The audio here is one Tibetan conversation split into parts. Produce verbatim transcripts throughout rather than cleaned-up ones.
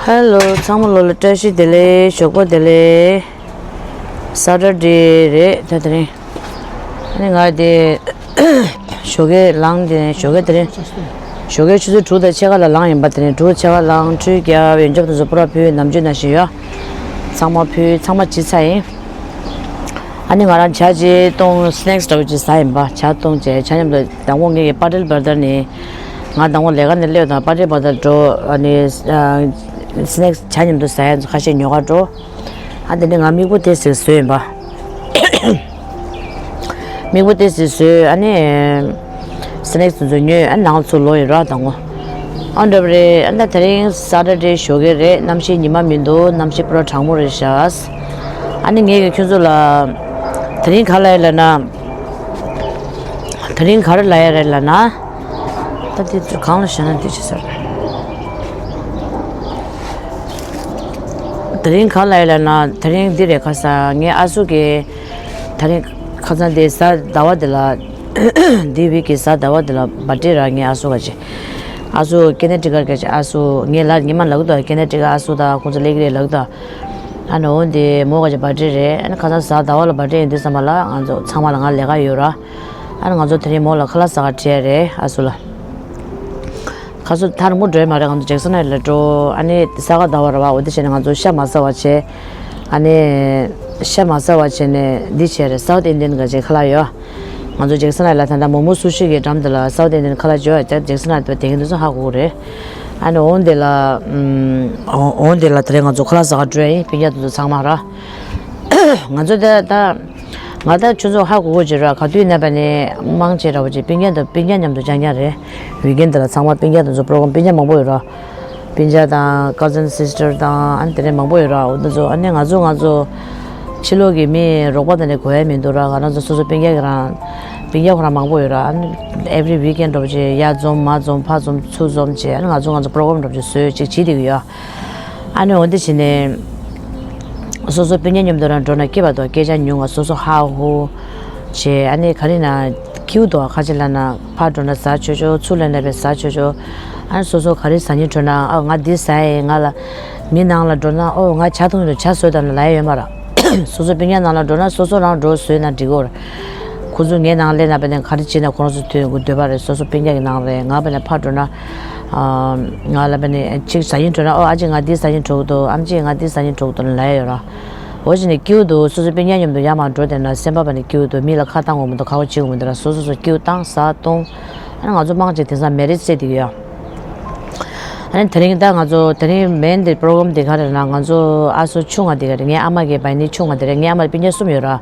ཧེ་ལོ། ཚང་མ་ལོ་ལ་བཀྲ་ཤིས་བདེ་ལེགས། ཞོགས་པ་བདེ་ལེགས། ས་ཊར་ཌེ་རེད་ད་དེ་རིང་། ཨ་ནི་ང་དེ་ཞོགས་ཀས་ལངས་དེ་ནས་ཞོགས་ཀས་དེ་རིང་། ཞོགས་ཀས་ཆུ་ཚོད་དྲུག་དང་ཕྱེད་ཀ་ལ་ལངས་ཡིན་པ། དེ་རིང་དྲུག་ཕྱེད་ཀ་ལངས། ཁྲུས་བརྒྱབ། ཡོན་ཆབ་དེ་ཚོ་པུ་ར་ཕུལ། ནམ་རྒྱུན་ནང་བཞིན་ཡོད། ཚང་མ་ཕུལ། ཚང་མ་བྱས་ཚར་ཡིན། ཨ་ནི་ང་རང་ཇ་ཅིག་བཏུང་། སི་ནེག་སི་འདྲ་བོ་ཅིག་ཟ་ཡིན་པ། ཇ་བཏུང་བྱས་ཇ་མཉམ་དུ་དང་པོ་ངེད་ཀྱི་པ་ཊེལ་བྷར་དར་ནས། ང་དང་པོ་ལས་ཀ་ནས་སླེབས་དང་པ་ཊེལ་བྷར་དར་འགྲོ། ཨ་ནི་སི་ནེག་སི་ཇ་མཉམ་དུ་ཟ་ཡ་ཁ་ཤས་ཉོ་གར་འགྲོ། ཨ་དེ་ནས་ང་མིག་པོ་ཏོག་ཙམ་བཟོས་ཡིན་པ། མིག་པོ་ཏོག་ཙམ་བཟོས། ཨ་ནི་སི་ནེག་སི་དེ་ཚོ་ཉོས། ཨ་ནང་ལ་ཚུར་ལོག་ཡིན་ར་དང་པོ། ཨ་འདྲ་པོ་རེད། ཨ་ད་དེ་རིང་ས་ཊར་ཌེ་ཞོགས་ཀས་རེད། གནམ་གཤིས་ཉི་མ་མི་འདུག་གནམ་གཤིས་པུ་ར་གྲང་མོ་རེད་ཤག་ཨ་ནི་ངས་ཀྱིས་ཁྱོད་ཚོ་ལ། དེ་རིང་ག་ལ་ཡ་ལ་ན། དེ་རིང་ག་རེ་ལ་ཡ་རེད་ལ་ན། ད་དེ་ཚོ་གང་ལ་བཤད་ན་འདི་བྱེད་ས་རེད། དེ་རིང་ག་ལ་ཡ་ལ་ན། དེ་རིང་འདི་རེད། ཁ་སང་ངའི་ཨ་སུ་གིས་དེ་རིང་ཁ་སང་དེ་གཟའ་ཟླ་བ་དེ་ལ། འདི་བི་གི་གཟའ་ཟླ་བ་དེ་ལ་བར་ཐི་ཌེ་ར། ངའི་ཨ་སུ་ག་ཅེ། ཨ་སུ་ཀེ་ནེ་ཊི་ཀཊ་ག་ཅེ། ཨ་སུ་ངས་ལ་ཉི་མ་ལབ་ཀྱི་འདུག་ཀེ་ནེ་ཊི་ཀཊ་ཨ་སུ་དང་ཁོང་ཚོ་སླེབས་ཀྱི་རེད་ལབ་ཀྱི་འདུག་ཨ་ནི་འོ་འདི་མོ་ག་ཅེ་བར་ཐི་ཌེ་རེད། ཨ་ནི་ཁ་སང་གཟའ་ཟླ་བ་ལ་བར་ཐི་ཌེ་ཡིན་དུས་ཙམ་པ་ལ་ང་ཚོ་ཚང་མ་ལ་ང་ལས་ཀ་ཡོད་ར། ཨ་ནི་ང་ཚོ་དེ་རིང་མོ་ལ་ཁ་ལག་ཟ་ག་ཁྲིད་ཡ་རེད། ཨ་སུ་ལ། ཁ་སང་ཐག་རིང་པོ་འགྲོ་ཡ་མ་རེད། ང་ཚོ་ཇེག་སན་ཧའེཊ་ལ་འགྲོ། ཨ་ནི་ས་ག་ཟླ་བ་ར་བ། འོ་དེ་བྱས་ནས་ང་ཚོ་ཤ་མ་ཟ་བ་བྱས། ཨ་ནི་ཤ་མ་ཟ་བ་བྱས་ནས་འདི་བྱས་རེད། སའུཐ་ཨིན་ཌི་ཡན་ག་ཅེ་ཁ་ལག་ཡོད། ང་ཚོ་ཇེག་སན་ཧའེཊ་ལ་ད་ལྟ་མོ་མོ་སུ་ཤི་གི་འགྲམ་དེ་ལ་སའུཐ་ཨིན་ཌི་ཡན་ཁ་ལག་ཅིག་ཡོད། ད་ཇེག་སན་ཧའེཊ་དེ་དེ་གི་འདུག་སེ་ཧ་གོ་གི་རེད། ཨ་ནི་འོ་འདི་ལ། ཨམ། འོ་འོ་འདི་ལ་དེ་རིང་ང་ཚོ་ཁ་ལག་ཟ་ག་འགྲོ་ཡ་ཡིན། སྤུན་ཀྱག་དེ་ཚོ་ཚང་མ་ར། ང་ཚོ་ད་ད། ང་ད་ཁྱོད་ཚོ་ཧ་གོ་གོ་བྱེད་ར། ག་དུས་ཡིན་ན་བ་ནི་མང་ཆེ་འདྲ་བོ་ཅིག་སྤུན་ཀྱག་དང་སྤུན་ཀྱག་མཉམ་དུ་རྐྱང་རྐྱང་རེད། ཝིག་ཨེན་ཌི་དེ་ལ་ཚང་མ་སྤུན་ཀྱག་དེ་ཚོ་པོ་རོ་གྷ་རམ་སྤུན་ཀྱག་མང་པོ་ཡོད་ར། སྤུན་ཀྱག་དང་ཀ་ཛིན་སི་སི་ཊར་དང་ཨ་ནི་དེ་འདྲ་མང་པོ་ཡོད་ར། འོ་དེ་ཚོ་ཨ་ནི་ང་ཚོ་ང་ཚོ་ཕྱི་ལོགས་ཀྱི་མི་རོགས་པ་དེ་འདྲ་དགོས་ཡ་མི་འདུག་ར། ང་རང་ཚོ་སོ་སོ་སྤུན་ཀྱག་གི་རང་སྤུན་ཀྱག་ཁོ་རང་མང་པོ་ཡོད་ར། ཨ་ནི་ཨེ་ཝི་རི་ཝིག་ཨེན་ཌི་འདྲ་བོ་ཅིག་ཡར་འཛོམས་མར་འཛོམས་ཕར་འཛོམས་ཚུར་འཛོམས་བྱས། ཨ་ནི་ང་ཚོ་ང་ཚོ་པོ་རོ་གྷ་རམ་འདྲ་བོ་ཅིག་བཟོས་ཅིག་བྱེད་བསྡད་ཀྱི་ཡོད། ཨ་ནི་འོ་འདི་བྱས་ནས། སོ་སོ་སྤུན་ཀྱག་མཉམ་དུ་རང་འགྲོ་ན་སྐྱིད་པ་འདུག་སྐད་ཆ་ཉུང་བ། སོ་སོ་ཧ་ཧུ་བྱས། ཨ་ནི་ག་རེ་ན་སྐྱིད་པོ་འདུག་ཁ་ཅིག་ལབ་ན་ཕར་འགྲོ་ན་ཟ་ཆོག་ཆོག་ཚུར་སླེབས་ན་བས་ཟ་ཆོག་ཆོག་ཨ་ནི་སོ་སོ་ག་རེ་ཟ་སྙིང་བྲོ་ན། ཨ་ང་འདི་ཟ་ཡ་ཡིན། ང་ལ་མི་ནང་ལ་འགྲོ་ན་ཨོ་ང་ཇ་འཐུང་གི་འདུག་ཇ་བཟོས་དང་ལབ་ཡ་ཡོད་མ་རེད། སོ་སོ་སྤུན་ཀྱག་ནང་ལ་འགྲོ་ན་སོ་སོ་རང་འགྲོ་བཟོས་ན་འགྲིག་གོ། ཁོ་ཚོ་ངའི་ནང་སླེབས་ན་བས་ནས་ག་རེ་བྱེད་ན་ཁོ་རང་ཚོ་འདོད་པ་རེད། སོ་སོ་སྤུན་ཀྱག་གི་ནང་རེད། ང་བས་ནས་ཕར་འགྲོ་ན། ང་ལ་བས་ནས་གཅིག་ཟ་སྙིང་བྲོ་ན་ཨོ་ཨ་ཅེ་ང་འདི་ཟ་སྙིང་བྲོ་གི་འདུག་ཨམ་ཅེ་ང་འདི་ཟ་སྙིང་བྲོ་གི་འདུག་ལབ་ཡ་ཡོད་ར། འོ་བྱས་ནས་སྐྱིད་པོ་འདུག་སོ་སོ་སྤུན་ཀྱག་མཉམ་དུ་ཡར་མར་འགྲོ་བསྡད་ན་སེམས་པ་བས་ནས་སྐྱིད་པོ་འདུག་མི་ལ་ཁ་བཏང་དགོས་མི་འདུག་ཁ་བ་བྱེད་དགོས་མི་འདུག་ར། སོ་སོ་སོ་སྐྱིད་པོ་བཏང་ཟ་བཏུང་། ཨ་ནི་ང་ཚོ་མང་ཆེ་དེང་སང་མེ་རི་ཇི་རྩེད་བསྡད་ཀྱི་ཡོད། ཨ་ནི་དེ་རིང་ད་ང་ཚོ་དེ་རིང་མེན་དེ་པོ་རོ་གྷ་རམ་དེ་ག་རེ་ན། ང་ཚོ་ཨ་སོ་ཆུང་བ་དེ་ག་རེ། ངའི་ཨ་མ་གི་བའི་ནི་ཆུང་བ་དེ་རེད། ངའི་ཨ་མ་ལ་སྤུན་ཀྱག་གསུམ་ཡོད་ར།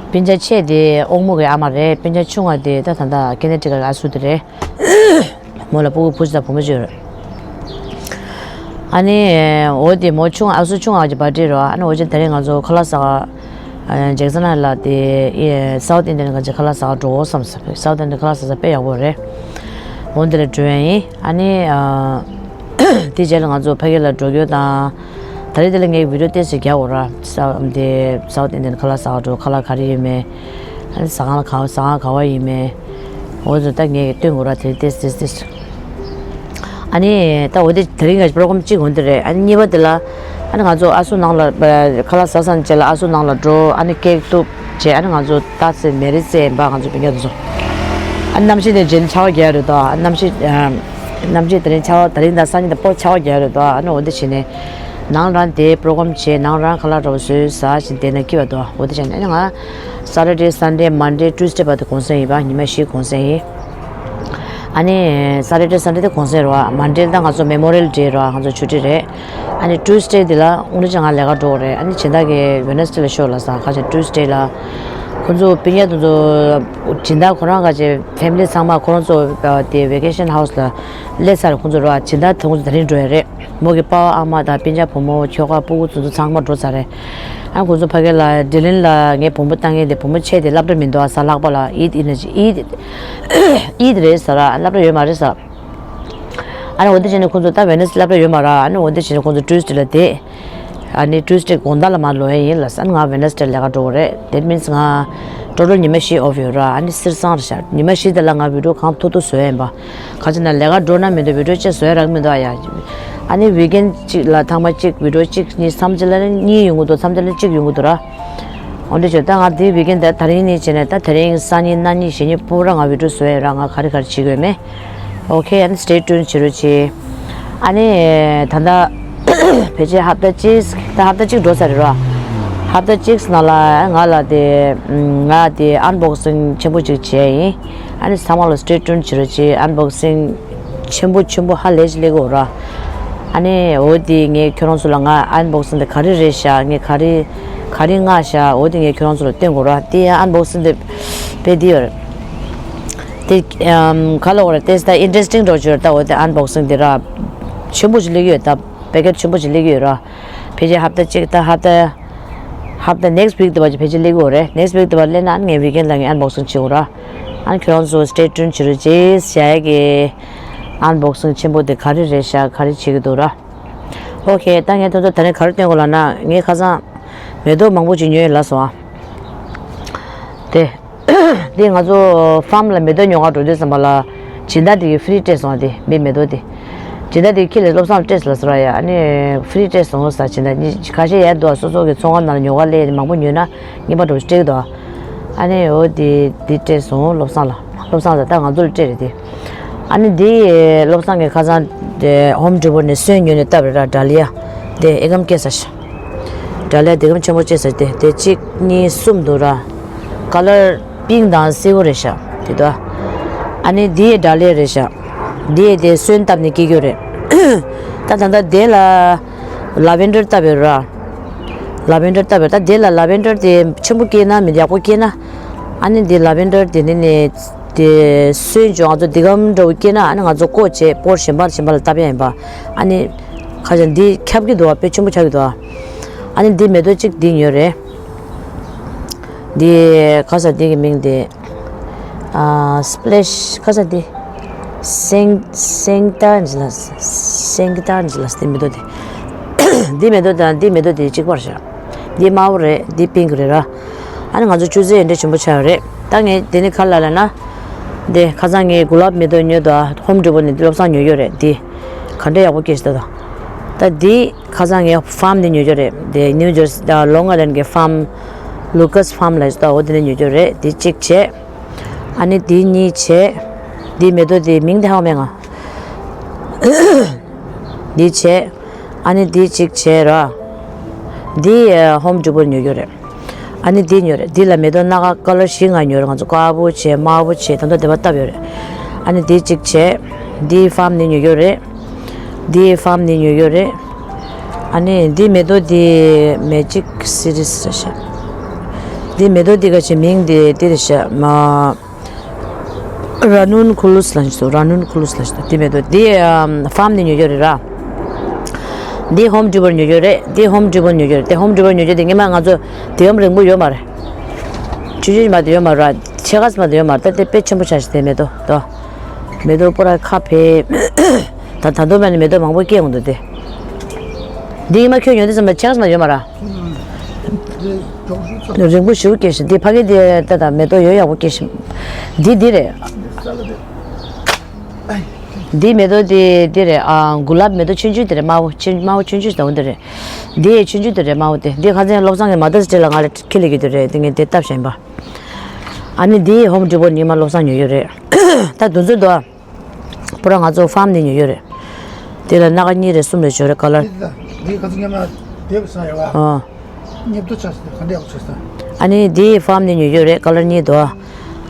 སྤུན་ཀྱག་ཆེ་དེ་དབང་མོ་གི་ཨ་མ་རེད། སྤུན་ཀྱག་ཆུང་བ་དེ་ད་ད་ལྟ་ཀེ་ནེ་ཊི་ཀཊ་གི་ཨ་སུ་དེ་རེད། མོ་ལ་སྤུ་གུ་བུ་གཅིག་དང་བུ་མོ་གཅིག་ཡོད་རེད། ཨ་ནི་འོ་དེ་མོ་ཆུང་ཨ་སུ་ཆུང་བ་གི་བར་ཐི་ཌེ་རེད། ཨ་ནི་འོ་ཅན་དེ་རིང་ང་ཚོ་ཁ་ལག་ཟ་ག་ཇེག་སན་ཧའེཊ་ལ་དེ་སའུཐ་ཨིན་ཌི་ཡན་ག་ཅིག་ཁ་ལག་ཟ་ག་འགྲོ་འོ་བསམ་སོང་། སའུཐ་ཨིན་ཌི་ཡན་ཁ་ལག་ཟ་ས་དཔེ་ཡག་པོ་རེད། འོ་འདི་ལ་འགྲོ་ཡ་ཡིན། ཨ་ནི། དེ་རྗེས་ལ་ང་ཚོ་ཕ་གི་ལ་འགྲོ་རྒྱུ་དང་། ད་རེས་དེ་ལ་ངས་བི་ཌི་ཡོ་ཏོག་ཙམ་རྒྱག་དགོས་ར། ས་དེ་སའུཐ་ཨིན་ཌི་ཡན་ཁ་ལག་ཟ་ག་འགྲོ། ཁ་ལག་ག་རེ་ཡོད་མེད། ཨ་ནི་ཟ་ཁང་ལ་ག་ཟ་ཁང་ག་བ་ཡོད་མེད། འོ་ཚོ་ད་ངས་སྟོན་དགོས་ར། དེ་ཏོག་ཙམ་ཏོག་ཙམ། ཨ་ནི་ད་འོ་དེ་དེ་རིང་ག་པོ་རོ་གྷ་རམ་གཅིག་འོ་འདི་རེད། ཨ་ནི་གཉིས་པ་དེ་ལ། ཨ་ནི་ང་ཚོ་ཨ་སུ་ནང་ལ་ཁ་ལག་ཟ་ཚར་རྗེས་ལ་ཨ་སུ་ནང་ལ་འགྲོ། ཨ་ནི་ཀེག་གཏུབ། བྱས། ཨ་ནི་ང་ཚོ་ད་ཚེ་མེ་རི་རྩེད་ཡིན་པ། ང་ཚོ་སྤུན་ཀྱག་དེ་ཚོ། ཨ་གནམ་གཤིས་དེ་རྗེས་ཆར་པ་རྒྱག་རེད་དོ། ཨ་གནམ་གཤིས། ཨ་གནམ་གཤིས་དེ་རིང་ཆར་པ། དེ་རིང་དང་སང་ཉིན་དང་པོ་ཆར་པ་རྒྱག་རེད་དོ། ཨ་ནི་འོ་འདི་བྱས་ནས། ནང་རང་དེ་པོ་རོ་གྷ་རམ་བྱས། ནང་རང་ཁ་ལག་འདྲ་པོ་བཟོས་ཟ་བཞིན་བསྡད་ན་སྐྱིད་པ་འདུག་འོ་འདི་བྱས་ནས་ཨ་ནི་ང་། Saturday Sunday Monday Tuesday བར་དུ་གུང་སེང་ཡིན་པ། ཉི་མ་བཞི་གུང་སེང་ཡིན། ཨ་ནི་Saturday Sunday དེ་གུང་སེང་རེད་པ། Monday ད་ང་ཚོ་Memorial Day རེད་པ། ང་ཚོ་ཆུ་ཊི་རེད། ཨ་ནི་Tuesday འདི་ལ་དངུལ་ཆ་ང་ལས་ཀ་འགྲོ་དགོས་རེད། ཨ་ནི་སྦྱིན་བདག་གི་Wednesday ལ་ཤོག་ལབ་ས། ཁ་ཆེ་Tuesday ལ་ཁོང་ཚོ་སྤུན་ཀྱག་དེ་ཚོ་སྦྱིན་བདག་ཁོ་རང་ཁ་ཆེ་family ཚང་མ་ཁོ་རང་ཚོ་དེ་vacation house ལ་སླེབས་ཚར་རེད། ཁོང་ཚོ་རེད་པ། སྦྱིན་བདག་དེ་ཁོང་ཚོ་དེ་རིང་འགྲོ་ཡ་རེད། མོ་གི་པ་ཕ་ཨ་མ་དང་སྤུན་ཀྱག་བུ་མོ་ཁྱོ་ག་སྤུ་གུ་དེ་ཚོ་ཚང་མ་འགྲོ་ཚར་རེད། ཨ་ཁོང་ཚོ་ཕ་གི་ལ་ཌི་ལིན་ལ་ངའི་བུ་མོ་ལྟ་མཁན་དེ་བུ་མོ་ཆེ་དེ་སློབ་གྲྭ་མི་འདུག་ཨ་གཟའ་ལྷག་པ་ལ་ཨིད་ཡིན་ན་ཅི་ཨིད་ཨིད་རེད་ཟེར་ར། སློབ་གྲྭ་ཡོད་མ་རེད་ཟེར། ཨ་ནི་འོ་དེ་བྱས་ནས་ཁོང་ཚོ་ད་Wednesday སློབ་གྲྭ་ཡོད་མ་རེད། ཨ་ནི་འོ་དེ་བྱས་ནས་ཁོང་ཚོ་Tuesday ལ་བསྡད། ཨ་ནི་Tuesday དགོང་དག་ལ་མར་ལོག་ཡ་ཡིན་ལབ་ས། ཨ་ནི་ང་Wednesday ལས་ཀ་འགྲོ་དགོས་རེད། That means ང་total ཉི་མ་བཞི་off ཡོད་ར། ཨ་ནི་སིར་སང་རེད་ཤག་ཉི་མ་བཞི་དེ་ལ་ང་video གང་ཐུབ་ཐུབ་བཟོ་ཡ་ཡིན་པ། ག་ཅི་ན་ལས་ཀ་འགྲོ་ན་མི་འདུག video ཅིག་བཟོ་ཡ་རག་མི་འདུག་ཨ་ཡ། ཨ་ནི་ཝིག་ཨེན་གཅིག་ལ་ཐེངས་མ་གཅིག་བི་ཌི་ཡོ་གཅིག་གཉིས་མཚམས་གཅིག་ལ་གཉིས་ཡོང་གི་འདུག་མཚམས་གཅིག་ལ་གཅིག་ཡོང་གི་འདུག་ར། འོ་འདྲ་བྱས་ད་ང་དེའི་ཝིག་ཨེན་ད་དེ་རིང་ནས་བྱས་ནས་ད་དེ་རིང་སང་ཉིན་གནངས་ཉིན་གཞེས་ཉིན་སྤོ་བོ་ར་ང་བི་ཌི་ཡོ་བཟོ་ཡ་ར། ང་ག་རེ་ག་རེ་བྱེད་དགོས་མེད། ཨོ་ཁེ། ཨ་ནི་stay tuned བྱེད་རོགས་གྱིས། ཨ་ནི་ད་ལྟ་ཕལ་ཆེར་ཧབ་ཏ་གཅིག་ད་ཧབ་ཏ་གཅིག་འགྲོ་ཚར་རེད་ར། ཧབ་ཏ་གཅིག་ནང་ལ་ང་ལ་དེ་ང་དེ་ཨན་བོག་སིང་ཆེན་པོ་གཅིག་བྱས་ཡིན། ཨ་ནི་ཚང་མ་ལ་stay tuned བྱེད་རོགས་གྱིས། ཨན་བོག་སིང་ཆེན་པོ་ཆེན་པོ་ཧ་ལས་ཅིག་སླེབས་ཀྱི་ཡོད་ར། ཨ་ནི་འོ་དེ་ངས་ཁྱོད་རང་ཚོ་ལ་ང་ཨན་བོག་སིང་དེ་ག་རེ་རེད་ཤག་ངས་ག་རེ་ག་རེ་མངགས་ཤག་འོ་དེ་ངས་ཁྱོད་རང་ཚོ་ལ་སྟོན་དགོས་ར། དེ་ཡང་ཨན་བོག་སིང་དེ་དཔེ་དེ་ཡོད་རེད། དེ་ཨམ་ག་ལ་འོ་ར་དེ་ད་ཨིན་ཊེ་རེ་སི་ཊིང་འདྲ་བོ་ཅིག་ཡོད་རེད། ད་འོ་དེ་ཨན་བོག་སིང་དེ་ར་ཆེན་པོ་ཅིག་སླེབས་ཀྱི་ཡོད། ད་པེ་ཀེཊ་ཆེན་པོ་ཅིག་སླེབས་ཀྱི་ཡོད་ར། ཕལ་ཆེར་ཧབ་ཏ་གཅིག་ད་ཧབ་ཏ་ཧབ་ཏ་ནེག་སི་ཊི་ཝིག་དེ་བར་ཕལ་ཆེར་སླེབས་ཀྱི་ཡོད་རེད། ནེག་སི་ཊི་ཝིག་དེ་བར་སླེབས་ན་ཨ་ནི་ངས་ཝིག་ཨེན་ལ་ངས་ཨན་བོག་སིང་བྱེད་དགོས་ར། ཨ་ནི་ཁྱོད་རང་ཚོ་stay tuned བྱེད་རོགས་གྱིས། ཞྭ་ཡག་གི་ཨན་བོག་སིང་ཆེན་པོ་དེ་ག་རེ་རེད་ཤག་ག་རེ་བྱེད་ཀྱི་འདུག་ར། ཨོ་ཁེ། ད་ངས་ཁྱོད་ཚོ་དེ་རིང་ག་རེ་སྟོན་དགོས་ལབ་ན་ངས་ཁ་སང་མེ་ཏོག་མང་པོ་ཅིག་ཉོས་ཡོད་ལབ་སོང་ཨ། དེ། འདི་ང་ཚོ་ཕཱམ་ལ་མེ་ཏོག་ཉོ་ག་འགྲོ་དུས་ཙམ་པ་ལ་སྦྱིན་བདག་དེ་གིས་ཕི་རི་སྤྲད་སོང་། དེ་མི་མེ་ཏོག་དེ་སྦྱིན་བདག་དེ་གིས་ཁྱེར་ལས་བློ་བཟང་ལ་སྤྲད་ཟེར་ལབ་སོང་ར། ཡ་ཨ་ནི་ཕི་རི་སྤྲད་སོང་ཟེར། སྦྱིན་བདག་གཉིས་ཁ་ཤས་ཡར་འདུག་ཨ། སོ་སོ་གི་ཚོང་ཁང་ནང་ལ་ཉོ་ག་སླེབས་ནས་མང་པོ་ཉོས་ན་རྔན་པ་འདྲ་པོ་སྤྲད་ཀྱི་འདུག་ཨ། ཨ་ནི་འོ་དེ་དེ་སྤྲད་སོང་བློ་བཟང་ལ། བློ་བཟང་ཟེར་ད་ང་ཚོ་ལ་སྤྲད་རེད་དེ། ཨ་ནི་དེ་བློ་བཟང་གིས་ཁ་སང་དེ་ཧོམ་ཌི་པོ་ནས་སོན་ཉོས་ནས་བཏབ་རེད་ར། ཌ་ལི་ཡ་དེ་ཨེ་གམ་སྐྱེས་ས་ཤག་ཌ་ལི་ཡ་དེ་གམ་ཆེན་པོ་སྐྱེས་ས་དེ་དེ་གཅིག་གཉིས་གསུམ་འདུག་ར། ཀ་ལར་པིང་ཀི་དང་སེར་པོ་རེད་ཤག་དེ་དོ། ཨ་ནི་དེ་ཌ་ལི་ཡ་རེད་ཤག་དེ་དེ་སོན་བཏབ་ནས་སྐྱེ་རྒྱུ་རེད། ད་ད་ལྟ་དེ་ལ་ལ་ཝེན་ཌར་བཏབ་ཡོད་ར། ལ་ཝེན་ཌར་བཏབ་ཡོད། ད་དེ་ལ་ལ་ཝེན་ཌར་དེ་ཆེན་པོ་སྐྱེས་ན་མི་ཡག་པོ་སྐྱེས་ན། ཨ་ནི་དེ་ལ་ཝེན་ཌར་དེ་ནི་ནི་དེ་སོན་བྱུང་ང་ཚོ་དེ་གམ་འདྲ་པོ་སྐྱེས་ན་ཨ་ནི་ང་ཚོ་བཀོག་བྱས་སྤོར་གཞན་པ་གཞན་པ་ལ་བཏབ་ཡ་ཡིན་པ། ཨ་ནི་ཁ་ཤས་འདི་ཁྱབ་ཀྱི་འདུག་བ། དཔེ་ཆེན་པོ་ཆགས་ཀྱི་འདུག་བ། ཨ་ནི་འདི་མེ་ཏོག་གཅིག་འདི་ཉོས་རེད། འདི་ཁ་ཤས་འདི་གི་མིང་དེ་ཨ་སི་པི་ལེ་ཤི་ཁ་ཤས་འདི་སེང་སེང་ཏ་ནི་ལ་སེང་ཏ་ནི་ལ་འདི་མེ་ཏོག་དེ། འདི་མེ་ཏོག་དང་འདི་མེ་ཏོག་དེ་གཅིག་པར་བཞག་འདི་དམར་པོ་རེད། འདི་པིང་ཀི་རེད་ར། ཨ་ནི་ང་ཚོ་ཆུ་ཚོད་འདྲ་ཆེན་པོ་ཆགས་ཡོད་རེད། ད་ངས་དེ་ནི་ག་ལ་ལབ་ན། འདི་ཁ་སང་ངས་གུ་ལབ་མེ་ཏོག་ཉོས་དང་ཧོམ་ཌི་པོ་ནས་འདི་བློ་བཟང་ཉོས་ཡོད་རེད། འདི་ག་འདྲ་ཡག་པོ་སྐྱེས་ཤག་ད། ད་འདི་ཁ་སང་ངས་ཕཱམ་འདི་ཉོས་ཡོད་རེད། འདི་ནིའུ་ཇར་སི་ད་ལོང་ཨའི་ལན་གྱི་ཕཱམ་ལུ་ཀ་སི་ཕཱམ་ལ་ད་འོ་དེ་ནས་ཉོས་ཡོད་རེད། འདི་གཅིག་བྱས། ཨ་ནི་འདི་གཉིས་བྱས། འདི་མེ་ཏོག་འདི་མིང་དེ་ཧ་གོ་མེད་ང་། འདི་བྱས། ཨ་ནི་འདི་གཅིག་བྱས་ར། འདི་ཨ་ཧོམ་ཌི་པོ་ཉོས་ཡོད་རེད། ཨ་ནི་འདི་ཉོས་རེད། འདི་ལ་མེ་ཏོག་སྣ་ཁ་ཀ་ལར་བཞི་ལྔ་ཉོས་རེད། ང་ཚོ་དཀར་པོ་བྱས་དམར་པོ་བྱས་ད་ལྟ་དེ་པར་བཏབ་ཡོད་རེད། ཨ་ནི་འདི་གཅིག་བྱས། འདི་ཕཱམ་ནས་ཉོས་ཡོད་རེད། འདི་ཕཱམ་ནས་ཉོས་ཡོད་རེད། ཨ་ནི་འདི་མེ་ཏོག་འདི་མེ་ཇིག་སི་རི་སི་རེད་ཤག་འདི་མེ་ཏོག་འདི་ག་ཆེ་མིང་འདི་འདི་རེད་ཤག་མ། ར་ནུན་ཁུ་ལུས་ལ་ཞིག་ར་ནུན་ཁུ་ལུས་ལ་ཞིག་དེ་མེད་དོ། དེ་ཕཱམ་ནས་ཉོ་རྒྱུ་རེད་ར། དེ་ཧོམ་ཌི་པོར་ཉོ་རྒྱུ་རེད། དེ་ཧོམ་ཌི་པོར་ཉོ་རྒྱུ་རེད། དེ་ཧོམ་ཌི་པོར་ཉོ་རྒྱུ་དེ་སྔོན་མ་ང་ཚོ་དེ་ཧོམ་རིང་པོ་ཡོད་མ་རེད། ཆུང་ཆུང་མ་དེ་ཡོད་མ་རེད། ཕྱེད་ཀ་མ་དེ་ཡོད་མ་རེད། ད་དེ་དཔེ་ཆེན་པོ་ཆགས་ཤག་དེ་མེ་ཏོག་དོ། མེ་ཏོག་པོ་ར་ཁ་ཕེ། ད་ད་དུང་མ་ནི་མེ་ཏོག་མང་པོ་སྐྱེས་འོང་འདུག་དེ། འདི་ཡིན་མ་ཁྱོད་ཉོ་དུས་ཙམ་པ་ཕྱེད་ཀ་མ་ཡོད་མ་རེད། རིང་པོ་ཞེ་པོ་སྐྱེས་ཤག་འདི་ཕ་གི་འདི་ད་ད་མེ་ཏོག་ཡོད་ཡག་པོ་སྐྱེས་ཤག་འདི་འདི་རེད། འདི་མེ་ཏོག་འདི་འདི་རེད། ཨ་གུ་ལབ་མེ་ཏོག་ཆུང་ཆུང་དེ་རེད། དམར་པོ་ཆེ་དམར་པོ་ཆུང་ཆུང་ཞིག་དང་འདི་རེད། འདི་ཆུང་ཆུང་དེ་རེད། དམར་པོ་དེ་འདི་ཁ་སང་བློ་བཟང་གི་མ་ཏི་སི་ཌེ་ལ་ང་ལ་ཁྱེར་ལེ་གི་དེ་རེད། འདི་ངས་དེ་བཏབ་བཞག་ཡིན་པ། ཨ་ནི་འདི་ཧོམ་ཌི་པོ་ནས་མར་བློ་བཟང་ཉོས་ཡོད་རེད། ད་དུས་ཚོད་འདུག་ཨ། པུ་ར་ང་ཚོ་ཕཱམ་ནས་ཉོས་ཡོད་རེད། དེ་ལ་སྣ་ཁ་གཉིས་རེ་གསུམ་རེ་ཡོད་རེད་ཀ་ལར། འདི་ད་འདི་ག་ཚོད་ཉམས་ན་དེབ་སང་ཡོད་བ། ཨ། སྙེབ་ཏོ་ཆ་ཟེར་ག་འདྲ་ཡག་པོ་ཆགས་སོང་། ཨ་ནི་འདི་ཕཱམ་ནས་ཉོས་ཡོད་རེད་ཀ་ལར་གཉིས་འདུག་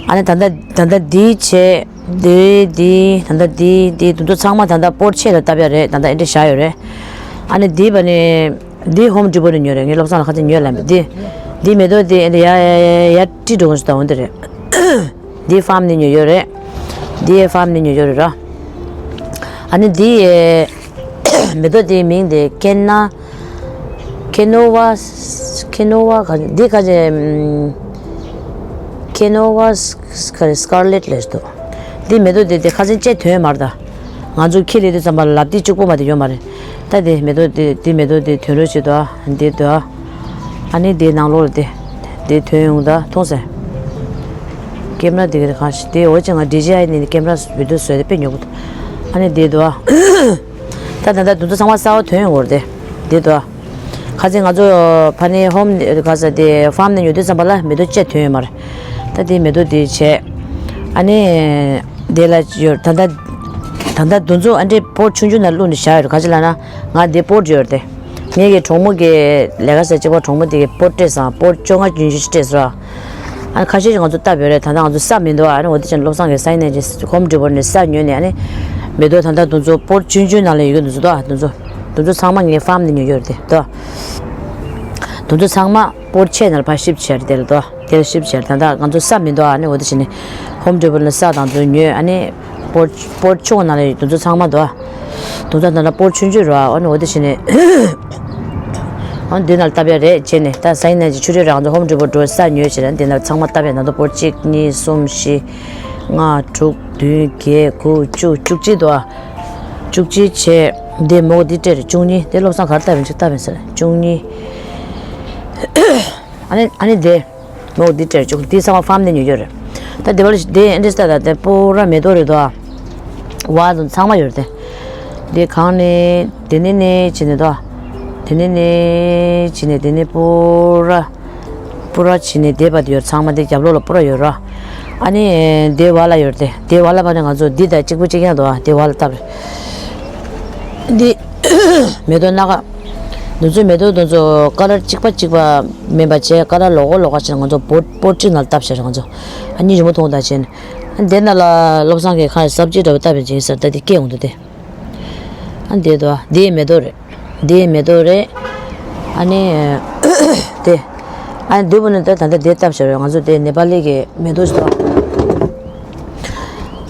ཨ་ནི་ད་ལྟ་ད་ལྟ་འདི་བྱས། འདི་འདི་ད་ལྟ་འདི་འདི་དུས་ཚོད་ཚང་མ་ད་ལྟ་པོ་ཆེ་ལ་བཏབ་ཡ་རེད། ད་ལྟ་ཨེ་འདྲ་བཞག་ཡོད་རེད། ཨ་ནི་འདི་བ་ནི། འདི་ཧོམ་ཌི་པོ་ནས་ཉོས་རེད། ངས་བློ་བཟང་ལ་ཁ་ཚིག་ཉོས་ལབ་མེད། འདི་འདི་མེ་ཏོག་འདི་ཡ་ཡ་ཡ་ཡ་ཏི་འགྲོ་གོ་ཞིག་ད་འོ་འདི་རེད། འདི་ཕཱམ་ནས་ཉོས་ཡོད་རེད། འདི་ཕཱམ་ནས་ཉོས་ཡོད་རེད་ར། ཨ་ནི་འདི་མེ་ཏོག་འདིའི་མིང་དེ་ཁེ་ན་ཁེ་ནོ་ཝ་ཁེ་ནོ་ཝ་ག་འདི་ག་ཅེ་ཁེ་ནོ་ཝ་སི་ཀར་ལེ་ཊི་ལབ་འདུག་འདི་མེ་ཏོག་འདི་དེ་ཁ་སང་ཅེ་ཐོན་མར་ད། ང་ཚོ་ཁྱི་ལས་དུས་ཙམ་པ་ལ་ལབ་དེ་གཅིག་པོ་མ་དེ་ཡོད་མ་རེད། ད་དེ་མེ་ཏོག་དེ་དེ་མེ་ཏོག་དེ་ཐོན་རོགས་བྱེད་དོ། འདི་དོ། ཨ་ནི་དེའི་ནང་ལོགས་ལ་དེ་དེ་ཐོན་ཡོང་ད་མཐོང་སེ། ཀེམ་ར་དེ་ག་རེ་གང་ཞིག་དེ་འོ་ཅེ་ང་ཌི་ཇེ་ཨའི་ནས་ཀེམ་ར་བི་ཌི་ཡོ་བཟོས་ཏེ་དཔེ་ཉོ་གི་འདུག་ཨ་ནི་དེ་དོ། ད་ད་ལྟ་དུང་ཚོ་ཚང་མ་གསར་པ་ཐོན་ཡོང་གི་རེད་དེ། འདི་དོ། ཁ་སང་ང་ཚོ་ཕ་ནི་ཧོམ་ག་ས་དེ་ཕརམ་ནས་ཉོ་དུས་ཙམ་པ་ལ་མེ་ཏོག་ཅིག་ཐོན་ཡོད་མ་རེད། ད་དེ་མེ་ཏོག་དེ་བྱས། ཨ་ནི། དེ་ལ་ཡོད་ད་ལྟ། ད་ལྟ་དུང་ཚོ་ཨ་འདྲས་པོ་ཊི་ཆུང་ཆུང་ནང་བླུགས་ནས་བཞག་ཡོད་རེད། ག་ཅི་ལབ་ན། ང་དེ་པོ་ཊི་ཡོད་རེད་དེ། ངེད་ཀྱི་གྲོགས་མོ་གི་ལས་ཀ་བྱེད་གཅིག་པ་གྲོགས་མོ་དེ་གི་པོ་ཊི་སྤྲད་སོང་། པོ་ཊི་བཅོ་ལྔ་བདུན་ཅུ་ཅིག་སྤྲད་སོང་། ཨ་ནི་ཁ་ཤས་ཀྱིས་ང་ཚོ་བཏབ་ཡོད་རེད། ད་ལྟ་ང་ཚོ་ས་མི་འདུག་ཨ་ནི་འོ་དེ་བྱས་ནས་བློ་བཟང་གིས་སའི་ནས་ཀྱི་ཧོམ་ཌི་པོ་ནས་ས་ཉོས་ནས། ཨ་ནི་མེ་ཏོག་ད་ལྟ་དུང་ཚོ་པོ་ཊི་ཆུང་ཆུང་ནང་ལ་ཡོད་ཀྱི་འདུག་ཟེར་དོ། དུང་ཚོ་དུང་ཚོ་ཚང་མ་ངའི་ཕརམ་ནས་ཉོས་ཡོད་རེད་དོ། དུང་ཚོ་ཚང་མ་པོ་ཊི་ཆེ་ནང་ལ་ཕར་ཤིབ་བྱས་རེད་དེ་ལ་དོ། དེ་ལ་ཤིབ་བྱས་རེད། ད་ལྟ་ང་ཚོ་ས་མི་འདུག་ཨ་ནི་འོ་དེ་བྱས་ནས་ཧོམ་ཌི་པོ་ནས་ས་དང་དུ་ཉོས། ཨ་ནི་པོ་ཊི་པོ་ཊི་ཆུང་བ་ནང་ལ་དུང་ཚོ་ཚང་མ་འདུག་དུང་ཚོ་ནང་ལ་པོ་ཊི་ཆུང་ཆུང་རེད། ཨ་ནི་འོ་དེ་བྱས་ནས། ཨ་འདི་ནང་ལ་བཏབ་ཡ་རེད་བྱས་ནས། ད་སའི་ནས་ཀྱི་ཆུ་ཊི་ར་ང་ཚོ་ཧོམ་ཌི་པོ་འགྲོ་ས་ཉོས་བྱས་ནས་འདི་ནང་ཚང་མ་བཏབ་ཡ། ནང་དུ་པོ་ཊི་གཅིག་གཉིས་གསུམ་བཞི་ལྔ་དྲུག་བདུན་བརྒྱད་དགུ་བཅུ་བཅུ་གཅིག་འདུག་བཅུ་གཅིག་བྱས། འདི་མོ་འདི་སྤྲད་རེད། བཅུ་གཉིས། འདི་བློ་བཟང་ག་རེ་བཏབ་ཡིན་ཅིག་བཏབ་ཡིན་ཟེར། བཅུ་གཉིས། ཨ་ནི་ཨ་ནི་འདི་མོ་འདི་སྤྲད་རེད། བཅུ་འདི་ཚང་མ་ཕརམ་ནས་ཉོས་ཡོད་རེད། ད་འདི་བ་ལ་འདི་ཨེ་འདྲས་ལྟ་ད་དེ་པོ་ར་མེ་ཏོག་རེད་དོ། བ་དང་ཚང་མ་ཡོད་རེད་དེ། འདི་གང་ནས་འདི་ནས་ནས་བྱས་ནས་དོ། འདི་ནས་ནས་བྱས་ནས་འདི་ནས་པོ་ར། པུ་ར་བྱས་ནས་དེ་བར་དུ་ཡོད། ཚང་མ་དེ་རྒྱབ་ལོགས་ལ་པུ་ར་ཡོད་ར། ཨ་ནི་དེ་བ་ལ་ཡོད་དེ། དེ་བ་ལ་བ་ནི་ང་ཚོ་འདི་དང་གཅིག་པ་གཅིག་རྐྱང་འདུག་ཨ་དེ་བ་ལ་བཏབ་རེད། འདི་མེ་ཏོག་སྣ་ཁ། འདི་ཚོ་མེ་ཏོག་འདི་ཚོ་ཀ་ལར་གཅིག་པ་གཅིག་པ་མིན་པ་བྱས། ཀ་ལར་ལོགས་ཀ་ལོགས་ཀ་བྱས་ནས་ང་ཚོ་པོ་པོ་ཊི་ནང་ལ་བཏབ་བཞག་རེད་ང་ཚོ། ཨ་ནི་རི་མོ་མཐོང་དང་བྱས་ནས། ཨ་འདི་ནང་ལ་བློ་བཟང་གིས་ཁ་ཡི་སབ་ཇི་འདྲ་བོ་བཏབ་པ་ཡིན་ཟེར། ད་འདི་སྐྱེ་འོང་འདུག་སྟེ། ཨ་འདི་དོ། འདི་མེ་ཏོག་རེད། འདི་མེ་ཏོག་རེད། ཨ་ནི། དེ། ཨ་ནི་འདི་བུ་ནི་ད་ད་ལྟ་འདི་བཏབ་བཞག་རེད། ང་ཚོ་དེ་ནེ་པ་ལི་གི་མེ་ཏོག་ཞིག་འདུག་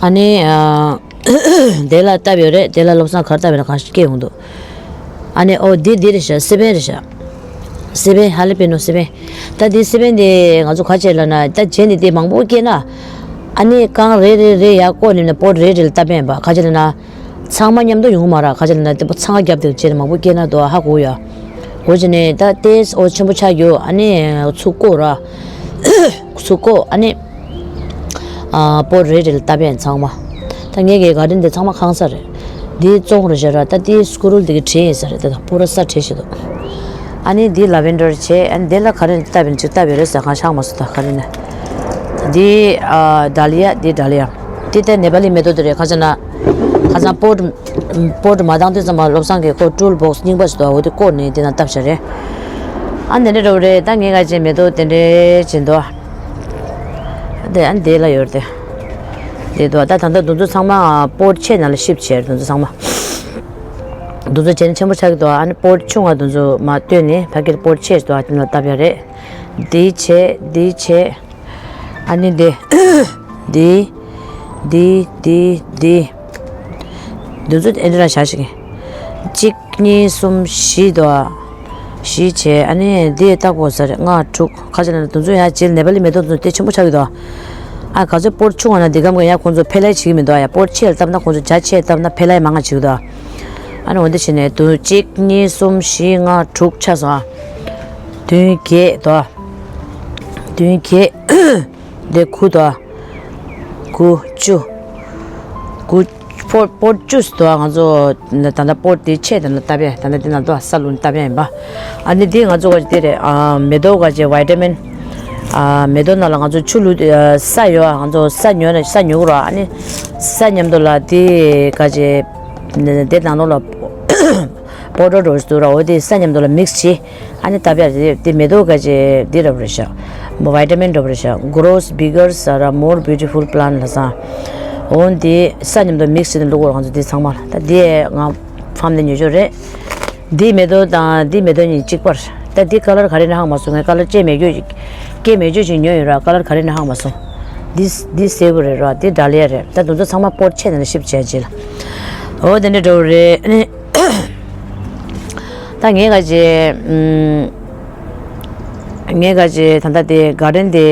ཨ་ནི། ཨ། དེ་ལ་བཏབ་ཡོད་རེད། དེ་ལ་བློ་བཟང་ག་རེ་བཏབ་ཡོད་རེད། གང་ཞིག་སྐྱེ་ཡོང་འདུག་ཨ་ནི་ཨོ་འདི་འདི་རེད་ཤག་སི་པན་རེད་ཤག་སི་པན། ཧ་ལི་པི་ནོ་སི་པན། ད་འདི་སི་པན་དེ་ང་ཚོ་ག་བྱས་ལབ་ན། ད་བྱས་ནས་དེ་མང་པོ་སྐྱེས་ན། ཨ་ནི་རྐང་རེ་རེ་རེ་ཡར་བཀོག་ནས་ནས་པོ་རེ་རེ་ལ་བཏབ་ཡིན་པ། ག་བྱས་ལབ་ན། ཚང་མ་མཉམ་དུ་ཡོང་མ་རེད། ག་བྱས་ལབ་ན་དེ་པོ་འཚང་ཁ་བརྒྱབ་དེ་བྱས་ནས་མང་པོ་སྐྱེས་ན་དོ་ཧ་གོ་ཡ། འོ་བྱས་ནས་ད་ལྟའི་ཨོ་ཆེན་པོ་ཆགས་རྒྱུ། ཨ་ནི་ཚུར་བཀོག་ར། ཚུར་བཀོག་ཨ་ནི། ཨ། པོ་རེ་རེ་ལ་བཏབ་ཡ་ཡིན་ཚང་མ། ད་ངེད་ཀྱི་ག་ཌེན་དེ་ཚང་མ་ཁང་གསར་རེད། འདི་བཙོང་རེ་བྱ་ར། ད་འདི་སྐུ་རུལ་འདི་གི་བྲིས་ཡིན་ས་རེད། ད་ད་པོ་ར་ས་བྲིས་བྱེད་དོ། ཨ་ནི་འདི་ལ་ཝེན་ཌར་བྱས། ཨ་ནི་འདི་ལ་ག་རེ་བཏབ་ཡིན་ཅིག་བཏབ་ཡོད་རེད་ཟེར། གང་ཤག་མ་སོ་ད་ག་རེ་ན། འདི་ཨ་ཌ་ལི་ཡ། འདི་ཌ་ལི་ཡ། འདི་ད་ནེ་པ་ལི་མེ་ཏོག་དེ་རེད། ཁ་ཆ་ན། ཁ་ཚང་པོ་ཊི་པོ་ཊི་མ་བཏང་དུས་ཙམ་པ་བློ་བཟང་གིས་ཁོ་ཊུལ་བོག་སི་རྙིང་པ་ཞིག་འདུག་འོ་དེ་བཀོག་ནས་དེ་ན་བཏབ་བཞག་རེད། ཨ་འདི་འདྲ་འདྲ་བོ་རེད། ད་ངས་ག་ཅེ་མེ་ཏོག་དེ་འདྲས་བྱེད་འདུག་དེ་ཨ་འདི་ལ་ཡོད་རེད་དེ། དེ་འདུག་ད་ད་ལྟ་དུང་ཚོ་ཚང་མ་པོ་ཊི་ཆེ་ནང་ལ་ཤིབ་བྱས་རེད། དུང་ཚོ་ཚང་མ། དུང་ཚོ་བྱས་ན་ཆེན་པོ་ཆགས་ཀྱི་འདུག་ཨ་ནི་པོ་ཊི་ཆུང་བ་དུང་ཚོ་མ་བཏོན་ནས་ཕ་གིར་པོ་ཊི་ཆེ་ཞིག་འདུག་ཨ་དེ་ནང་ལ་བཏབ་ཡ་རེད། འདི་བྱས་འདི་བྱས། ཨ་ནི་འདི། འདི། འདི། འདི། འདི། འདི་ཚོ་ཨེ་འདྲ་བཞག་ཞིག་གཅིག་གཉིས་གསུམ་བཞི་འདུག་བཞི་བྱས། ཨ་ནི་འདི་ལྟ་དགོས་ས་རེད། ལྔ་དྲུག་ཁ་ཆེ་ན་འདི་ཚོ་ཡང་རྗེས་ནེ་པ་ལི་མེ་ཏོག་འདི་ཚོ་དེ་ཆེན་པོ་ཆགས་ཀྱི་འདུག་ཨ་ག་ཚོད་པོ་ཊི་ཆུང་བ་ན་འདི་གམ་ག་ཡང་ཁོང་ཚོ་འཕེལ་ལས་བྱེད་ཀྱི་མི་འདུག་ཡ་པོ་ཊི་ཆེ་ལ་བཏབ་ན་ཁོང་ཚོ་རྒྱ་ཆེ་བཏབ་ན་འཕེལ་ལས་མང་ང་བྱེད་ཀྱི་འདུག་ཨ་ནི་འོ་འདི་བྱས་ནས་འདི་གཅིག་གཉིས་གསུམ་བཞི་ལྔ་དྲུག་ཆགས་སོང་ཨ། བདུན་བརྒྱད་དོ། བདུན་བརྒྱད། འདི་དགུ་དོ། དགུ་བཅུ། དགུ། པོ་པོ་བཅུ་དོ། ང་ཚོ་ད་ལྟ་པོ་དེ་ཆེ་ད་ལྟ་བཏབ་ཡ། ད་ལྟ་དེ་ན་དོ་ས་ལུན་བཏབ་ཡ་ཡིན་པ། ཨ་ནི་དེ་ང་ཚོ་ག་ཅི་དེ་རེད། ཨ་མེ་ཏོག་ག་ཅི་ཝི་ཊ་མིན། ཨ་མེ་ཏོག་ནང་ལ་ང་ཚོ་ཆུ་བླུགས། ཨ་ས་ཡོད། ཨ་ང་ཚོ་ས་ཉོ་ན་ས་ཉོ་གི་རོ། ཨ་ནི་ས་མཉམ་དུ་ལ་དེ་ག་ཅི་དེ་ནང་ལོགས་ལ་པོ་ཌར་འདྲ་བོ་ཞིག་འདུག་ར། འོ་དེ་ས་མཉམ་དུ་ལ་མིག་སི་བྱས། ཨ་ནི་བཏབ་ཡ་རེད། དེ་མེ་ཏོག་ག་ཅི་དེ་འདྲ་བོ་རེད་ཤག་ཝི་ཊ་མིན་འདྲ་བོ་རེད་ཤག Grows bigger are more beautiful plant ལབ་སོང་། འོ་དེ་ས་མཉམ་དུ་མིག་སི་བྱས་ནས་བླུགས་དགོས་རེད། ང་ཚོ་དེ་ཚང་མ་ལ། ད་དེ་ང་ཕརམ་ནས་ཉོས་ཡོད་རེད། དེ་མེ་ཏོག་དང་དེ་མེ་ཏོག་གཉིས་གཅིག་པ་རེད། ད་དེ་ཀ་ལར་ག་རེ་ནས་ཧ་གོ་མ་སོང་། ངས་ཀ་ལར་སྐྱེ་མེད་རྒྱུ་ཞིག་སྐྱེ་མེད་རྒྱུ་ཞིག་ཉོས་ཡོད་ར། ཀ་ལར་ག་རེ་ནས་ཧ་གོ་མ་སོང་། དེ་དེ་སེར་པོ་རེད་ར། དེ་ཌ་ལི་ཡ་རེད། ད་དེ་ཚོ་ཚང་མ་པོ་ཊི་ཆེ་ནང་ལ་ཤིབ་བྱས་རྗེས་ལ། འོ་དེ་འདྲ་འདྲ་བོ་རེད། ཨ་ནི། ད་ངས་ག་ཅི། ཨམ། ངས་ག་ཅི་ད་ལྟ་དེ་ག་ཌེན་དེ།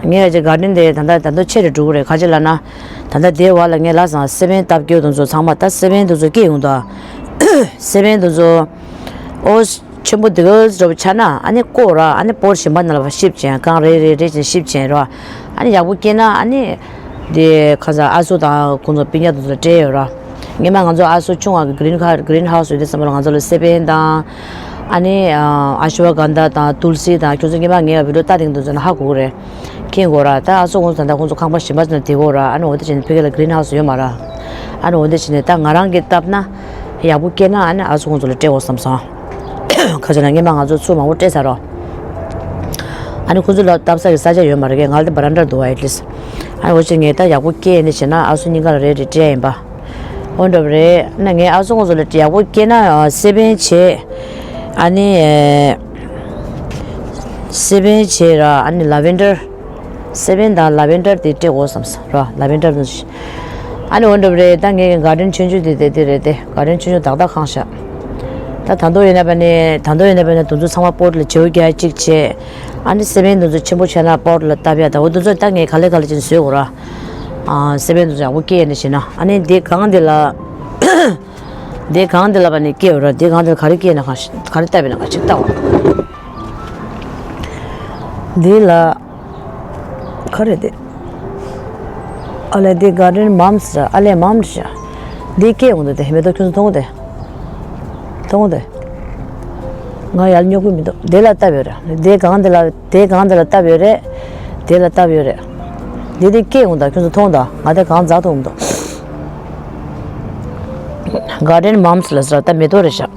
ངས་ག་ཅི་ག་ཌེན་དེ་ད་ལྟ་ད་དུང་ཆེ་རུ་འགྲོ་གི་རེད། ག་ཅི་ལབ་ན། ད་ལྟ་དེ་བར་ལ་ངས་ལབ་སོང་། སི་པན་བཏབ་རྒྱུ་དེ་ཚོ་ཚང་མ་ད་སི་པན་དེ་ཚོ་སྐྱེ་ཡོང་དུས། སི་པན་དེ་ཚོ། ཨོ། ཆེན་པོ་དེ་ག་འདྲ་བོ་ཆགས་ན་ཨ་ནི་བཀོག་ར། ཨ་ནི་པོ་ཊི་གཞན་པ་ནང་ལ་ཕར་ཤིབ་བྱས། རྐང་རེ་རེ་རེ་བྱས་ཤིབ་བྱས་ར། ཨ་ནི་ཡག་པོ་སྐྱེས་ན་ཨ་ནི། དེ་ཁ་སང་ཨ་སུ་དང་ཁོང་ཚོ་སྤུན་ཀྱག་དེ་ཚོ་སྤྲད་ཡོད་ར། སྔོན་མ་ང་ཚོ་ཨ་སོ་ཆུང་བ་གི་གི་རིན་ཁ་གི་རིན་ཧའུ་སི་ཡོད་དུས་ཙམ་པ་ལ་ང་ཚོ་ལ་སེ་བན་དང་། ཨ་ནི་ཨ་ཤུ་བ་གན་དྷ་དང་ཏུལ་སི་དང་ཁྱོད་ཚོ་སྔོན་མ་ངའི་བི་ཌིའོ་ལྟ་དེང་དུས་ཚོད་ན་ཧ་གོ་གི་རེད། མཁྱེན་གོ་ར། ད་ཨ་སོ་ཁོང་ཚོ་ད་ལྟ་ཁོང་ཚོ་ཁང་པ་གཞན་པ་ཚོ་ན་དེ་གོ་ར། ཨ་ནི་འོ་དེ་བྱས་ནས་ཕ་གི་ལ་གི་རིན་ཧའུ་སི་ཡོད་མ་ར། ཨ་ནི་འོ་དེ་བྱས་ནས་ད་ང་རང་གིས་བཏབ་ན་ཡག་པོ་སྐྱེས་ན་ཨ་ནི་ཨ་སོ་ཁོང་ཚོ་ལ་སྤྲད་དགོས་བསམ་སོང་། ཁ་ཆེ་ན་སྔོན་མ་ང་ཚོ་ཚུར་མང་པོ་སྤྲད་ཚར་རོ། ཨ་ནི་ཁོང་ཚོ་ལ་བཏབ་ས་གི་ས་ཆ་ཡོད་མ་རེད་གས། ང་ལ་དེ་བ་རན་ཌར་འདུག་བ། ཨེ་ཊི་ལིསི་ཨ་ནི་འོ་ཅེ་ངས་ད་ཡག་པོ་སྐྱེས་ནས་བྱས་ན་ཨ་སོ་གཉིས་ཀ་ལ་རེ་རེ་སྤྲད་ཡིན་པ། འོ་འདྲ་བ་རེད། ན་ངས་ཨ་སོ་ཁོང་ཚོ་ལ་ཡག་པོ་སྐྱེས་ན་སེ་བན་བྱས། ཨ་ནི་སེ་བན་བྱས་ར། ཨ་ནི་ལ་ཝེན་ཌར། སེ་བན་དང་ལ་ཝེན་ཌར་དེ་སྤྲད་དགོས་བསམ་སོང་ར། ལ་ཝེན་ཌར་དེ། ཨ་ནི་འོ་འདྲ་བ་རེད། ད་ངའི་གི་གར་ཌེན་ཆུང་ཆུང་དེ་དེ་དེ་རེད་དེ། གར་ཌེན་ཆུང་ཆུང་ཏག་ཏག་ཁང་ཤག་ད་ད་དུང་ཡིན་ན་བ་ནི་ད་དུང་ཡིན་ན་བ་ནི་དེ་ཚོ་ཚང་མ་པོཊ་ལ་བྱེའུ་རྒྱག་གཅིག་བྱས། ཨ་ནི་སེ་བན་དེ་ཚོ་ཆེན་པོ་བྱས་ན་པོཊ་ལ་བཏབ་ཡ། ད་འོ་དེ་ཚོ་ད་ངས་ག་ལེ་ག་ལེ་བྱས་ནས་བཟོས་དགོས་ར། ཨ་སེ་བན་དེ་ཚོ་ཡག་པོ་སྐྱེས་ནས་བྱས་ན། ཨ་ནི་དེ་སྒང་དེ་ལ། དེ་སྒང་དེ་ལ་བ་ནི་སྐྱེས་ཡོད་ར། དེ་སྒང་དེ་ལ་ག་རེ་སྐྱེས་ན་ག་ག་རེ་བཏབ་ཡོད་ན་ག་ཅིག་ལྟ་བ། འདི་ལ་ག་རེ་དེ། ཨ་ལས་དེ་གར་ཌེན་མམ་སི་ར། ཨ་ལས་མམ་སི་ར། འདི་སྐྱེས་འོང་དུ་དེ་མེ་ཏོག་ཁྱོད་ཚོ་མཐོང་དེ། མཐོང་དེ། ང་ཡར་སྙོག་གི་མི་འདུག་དེ་ལ་བཏབ་ཡོད་ར། དེ་སྒང་དེ་ལ། དེ་སྒང་དེ་ལ་བཏབ་ཡོད་རེད། དེ་ལ་བཏབ་ཡོད་རེད། དེ་དེ་སྐྱེས་འོང་ད་ཁྱོད་ཚོ་མཐོང་ད། ང་དེ་གང་འཛག་ཐུབ་འདུག་གར་ཌེན་མམ་སི་ལ་ཟེར་ད་མེ་ཏོག་རེད་ཤག་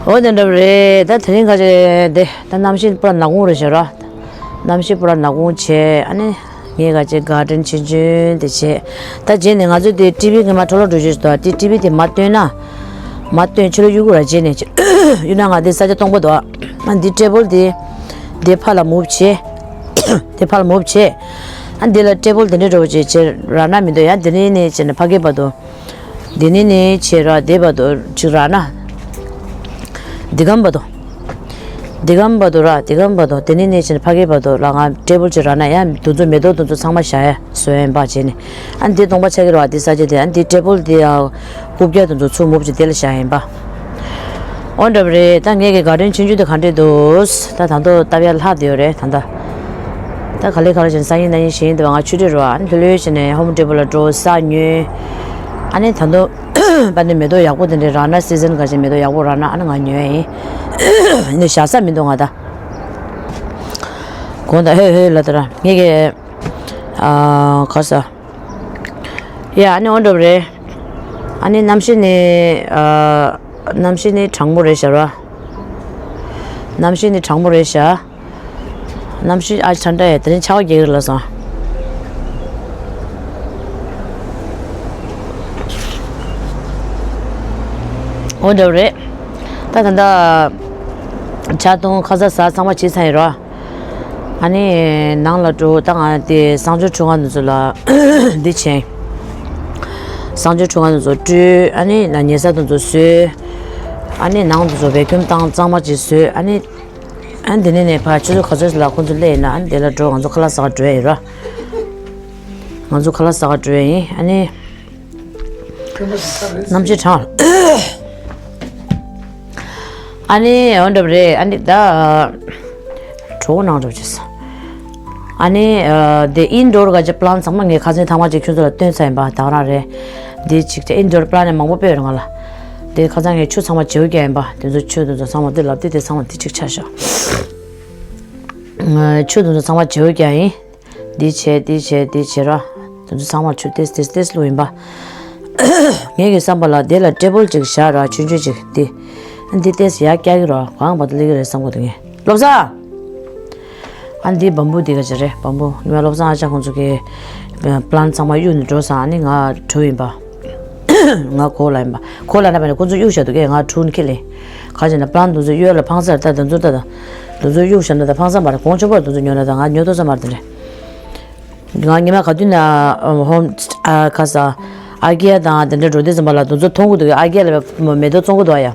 འོ་དེ་འདྲ་བ་རེད། ད་དེ་རིང་ཁ་ཆེ་དེ་ད་གནམ་གཤིས་པུ་ར་ནག་ཁུང་རེད་ཤག་ར། གནམ་གཤིས་པུ་ར་ནག་ཁུང་བྱས། ཨ་ནི་ངས་ཁ་ཆེ་གར་ཌེན་ཆུང་ཆུང་དེ་བྱས། ད་རྗེས་ནས་ང་ཚོ་དེ་ཊི་ཝི་གི་མ་འཕྲོ་བརླག་འགྲོ་རྒྱུ་ཞིག་འདུག་དེ་ཊི་ཝི་དེ་མ་བཏོན་ན། མ་བཏོན་ཕྱི་ལོགས་གཡུག་གི་ར། རྗེས་ནས་གཡུག་ན་ང་དེ་ས་ཆ་སྟོང་པ་འདུག་ཨ་འདི་ཊེ་བལ་དེ། དེ་ཕར་ལ་མུབ་བྱས། དེ་ཕར་ལ་མུབ་བྱས། ཨ་འདི་ལ་ཊེ་བལ་དེ་འདྲ་འགྲོ་བྱས་བྱས་ར་ན་མི་འདུག་ཡང་དེ་ནས་ནས་བྱས་ནས་ཕ་གི་བར་དུ། དེ་ནས་ནས་བྱས་ར་དེ་བར་དུ་ཅིག་ར་ན། འདི་གམ་བར་དུ། འདི་གམ་བར་དུ་ར། འདི་གམ་བར་དུ། དེ་ནས་ནས་བྱས་ནས་ཕ་གི་བར་དུ་ལ་ང་ཊེ་བལ་ཅིག་ར་ན་ཡང་དུ་ཚོ་མེ་ཏོག་དུ་ཚོ་ཚང་མ་བཞག་ཡ་བཟོ་ཡ་ཡིན་པ་བྱས་ནས། ཨ་འདི་སྟོང་པ་ཆགས་ཀྱི་རེད་བ། འདི་ས་ཆ་དེ། ཨ་འདི་ཊེ་བལ་འདི་ཡང་རྐུབ་བཀྱག་དེ་ཚོ་ཚུར་མུབ་ཅིག་དེ་ལ་བཞག་ཡིན་པ། འོ་འདྲ་བ་རེད། ད་ངས་ཀྱི་གར་ཌེན་ཆུང་ཆུང་དེ་ག་འདྲས་འདུག་ད་ད་དུང་བཏབ་ཡ་ལྷག་བསྡད་ཡོད་རེད་ད་ལྟ། ད་ག་ལེ་ག་ལེ་བྱས་ནས་སང་ཉིན་གནངས་ཉིན་གཞེས་ཉིན་དེ་བ་ང་ཆུ་ཊི་རུ་ཨ་ནི་ལྷོད་ལྷོད་བྱས་ནས་ཧོམ་ཌེ་པོ་ལ་འགྲོ་ས་ཉོས། ཨ་ནི་ད་དུང་པ་ནི་མེ་ཏོག་ཡག་པོ་དེ་འདྲས་རག་ན། སི་ཛན་ག་ཅིག་མེ་ཏོག་ཡག་པོ་རག་ན་ཨ་ནི་ང་ཉོ་ཡ་ཡིན། ཨ་ནི་བཞག་ས་མི་འདུག་ང་ད། དགོངས་དག་ཧེ་ཧེ་ལ་དེ་ར་ངས་ཀྱི། ཨ་ག་ས། ཡ་ཨ་ནི་འོ་འདྲ་བ་རེད། ཨ་ནི་གནམ་གཤིས་ནི་ཨ་གནམ་གཤིས་ནི་གྲང་མོ་རེད་ཤག་ར། གནམ་གཤིས་ནི་གྲང་མོ་རེད་ཤག་གནམ་གཤིས་ཨ་ཆ་འདྲ་ཡ་དེ་རིང་ཆར་པ་རྒྱག་གི་རེད་ལབ་སོང་། འོ་འདྲ་བ་རེད། ད་ད་ལྟ་ཇ་དང་ཁ་ཟས་ཟ་ཚང་མ་བྱས་ཚར་ཡིན་ར། ཨ་ནི་ནང་ལ་འགྲོ། ད་ང་དེ་གསང་སྤྱོད་ཁྲུས་ཁང་དེ་ཚོ་ལ་འདི་བྱས། གསང་སྤྱོད་ཁྲུས་ཁང་དེ་ཚོ་བཀྲུས། ཨ་ནི་ན་ཉལ་ས་དེ་ཚོ་བཟོས། ཨ་ནི་ནང་དེ་ཚོ་བེ་ཀུམ་བཏང་གཙང་མ་ཅིག་བཟོས། ཨ་ནི་ཨ་ནི་དེ་ནས་ནས་ཕར་ཆུ་ཚོད་ག་ཚོད་ལ་ཁོང་ཚོ་སླེབས་ཡིན་ན་ཨ་ནི་དེ་ལ་འགྲོ། ང་ཚོ་ཁ་ལག་ཟ་ག་འགྲོ་ཡ་ཡིན་ར། ང་ཚོ་ཁ་ལག་ཟ་ག་འགྲོ་ཡ་ཡིན། ཨ་ནི། གནམ་གཤིས་གྲང་། ཨ་ནི་འོ་འདྲ་བ་རེད། ཨ་ནི་ད་གྲོགས་ནང་འགྲོ་བྱས། ཨ་ནི་དེ་ཨིན་ཌོར་ག་ཅི་པ་ལན་ཚང་མ་ངས་ཁ་སང་ཐེངས་མ་གཅིག་ཁྱོད་ཚོ་ལ་སྟོན་ཚར་ཡིན་པ། ད་ག་རང་རེད། དེ་གཅིག་དེ་ཨིན་ཌོར་པ་ལན་མང་པོ་སྤེལ་ཡོད་རེད་ང་ལ། དེ་ཁ་སང་ངས་ཆུ་ཚང་མ་བརྗེ་པོ་བརྒྱབ་ཡིན་པ། དེ་ཚོ་ཆུ་དེ་ཚོ་ཚང་མ་དེ་ལབ་དེ་དེ་ཚང་མ་དེ་གཅིག་ཆ་བཞག་ཆུ་དེ་ཚོ་ཚང་མ་བརྗེ་པོ་བརྒྱབ་ཡིན། འདི་བྱས་འདི་བྱས་འདི་བྱས་ར། དེ་ཚོ་ཚང་མར་ཆུ་ཏེས་ཏེས་ཏེས་བླུགས་ཡིན་པ། ངེད་ཀྱི་བསམ་པ་ལ་དེ་ལ་ཊེ་བལ་ཅིག་བཞག་ར། ཆུང་ཆུང་ཅིག་འདི། འདི་ཏེས་ཡར་བཀྱག་གི་ར། གང་བར་དུ་སླེབས་ཀྱི་རེད་བསམ་གྱི་འདུག་ངས། བློ་བཟང་། ཨ་འདི་བམ་བུ་འདི་ག་ཅི་རེད། བམ་བུ་ངས་བློ་བཟང་ཨ་ཅག་ཁོང་ཚོ་གི་པ་ལན་ཚང་མ་གཡུག་ནས་འགྲོ་སོང་། ཨ་ནི་ང་བྲོས་ཡིན་པ། ང་གོ་ལ་ཡིན་པ། གོ་ལ་ན་པ་ནི་ཁོང་ཚོ་གཡུག་བཞག་འདུག་གས། ང་བྲོས་ནས་ཁྱེར་ལེ། ག་ཅི་ན་པ་ལན་དེ་ཚོ་གཡུག་ལ་ཕངས་ས་རེད། ད་དེ་ཚོ་ད་དེ་ཚོ་གཡུག་བཞག་ན་ད་ཕངས་ས་མ་རེད། གོང་ཆེན་པོ་དེ་ཚོ་ཉོ་ན་ད་ང་ཉོ་ཐུབ་ས་མ་རེད་དེ་འདྲ། ང་ཉི་མ་ག་དུས་ན་ཧོམ་ཨ་ཁ་ས་ཨ་ཀི་ཡ་དང་དེ་འདྲ་འགྲོ་དུས་ཙམ་པ་ལ་དེ་ཚོ་མཐོང་གི་འདུག་གས། ཨ་ཀི་ཡ་ལ་མེ་ཏོག་བཙོང་གི་འདུག་ཨ་ཡ།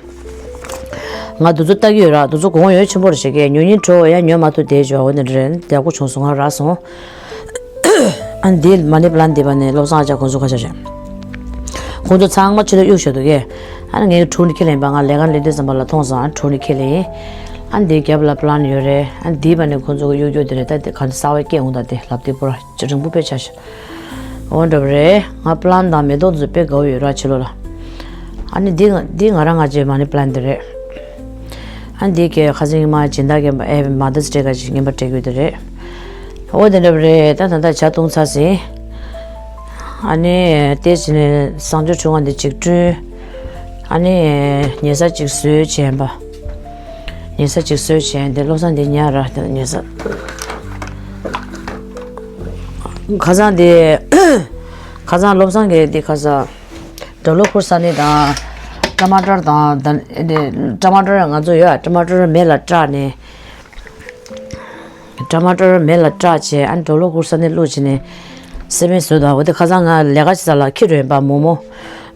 ང་དེ་ཚོ་ལྟ་གི་ཡོད་ར། དེ་ཚོ་གོང་ཡོད་ཆེན་པོ་རེད་ཤག་གས། ཉོ་སྙིང་བྲོ་ཡ། ཉོ་མ་ཐུབ་བསྡད་བྱུང་། འོ་དེ་འདྲ་རེད། ཡག་པོ་བྱུང་སོང་། ང་རག་སོང་། ཨ་འདི་མ་ཎི་པ་ལན་འདི་པ་ནས་བློ་བཟང་ཨ་ཅག་ཁོང་ཚོ་ཁ་ཤས་ཤིག་ཁོང་ཚོ་ཚང་མ་ཕྱི་ལ་གཡུག་བཞག་འདུག་གས། ཨ་ནི་ངས་བྲོས་ནས་ཁྱེར་ལེན་པ། ང་ལས་ཀ་ལས་དུས་ཙམ་པ་ལ་མཐོང་སོང་། ཨ་བྲོས་ནས་ཁྱེར་ལེན་ཡིན། ཨ་འདི་རྒྱབ་ལ་པ་ལན་ཡོད་རེད། ཨ་འདི་པ་ནས་ཁོང་ཚོ་གི་གཡུག་རྒྱུ་དེ་རེད། ད་དེ་ག་འདི་གསར་པ་སྐྱེས་འོང་། ད་དེ་ལབ་དེ་པོ་ར་ཅི་རིང་པོ་དཔེ་ཆ་ཤག་འོ་འདྲ་པོ་རེད། ང་པི་ལན་དང་མེ་ཏོག་ཚོ་དཔེ་དགའ་བོ་ཡོད་ར་ཕྱི་ལོགས་ལ། ཨ་ནི་འདི་ང་འདི་ང་རང་ང་བྱས་མ་ནི་པི་ལན་འདི་རེད། ཨ་ནི་འདི་གའི་ཁ་སང་ཉི་མ་སྦྱིན་བདག་གི་ཨེ་མ་དར་སི་ཌེ་ག་ཅིག་རྔན་པ་སྤྲད་དགོས་དེ་རེད། འོ་དེ་འདྲ་པོ་རེད། ད་ད་ལྟ་ཇ་བཏུང་ཚར་ཟིན། ཨ་ནི་དེ་བྱས་ནས་གསང་སྤྱོད་ཆུང་བ་འདི་གཅིག་བསྐྲུན། ཨ་ནི་ཉལ་ས་གཅིག་བཟོས་བྱས་པ། ཉལ་ས་གཅིག་བཟོས་བྱས་འདི་བློ་བཟང་འདི་ཉལ་ར་དེ་ཉལ་ས། ཁ་སང་དེ། ཁ་སང་བློ་བཟང་གིས་དེ་ཁ་སང་། སྒྲོ་ལོ་ཁུར་ས་ནི་དང་། ཊ་མ་ཊར་དང་ད་དེ་ཊ་མ་ཊར་ང་ཚོ་ཡོད་ཨ། ཊ་མ་ཊར་མེ་ལ་སྐྲག་ནས། ཊ་མ་ཊར་མེ་ལ་སྐྲག་བྱས་ཨ་ནི་སྒྲོ་ལོ་ཁུར་ས་ནི་བླུགས་བྱས་ནས་སི་པན་བཟོས་དང་། འོ་དེ་ཁ་སང་ང་ལས་ཀ་བྱེད་ས་ལ་ཁྱི་རོ་ཡིན་པ། མོག་མོག་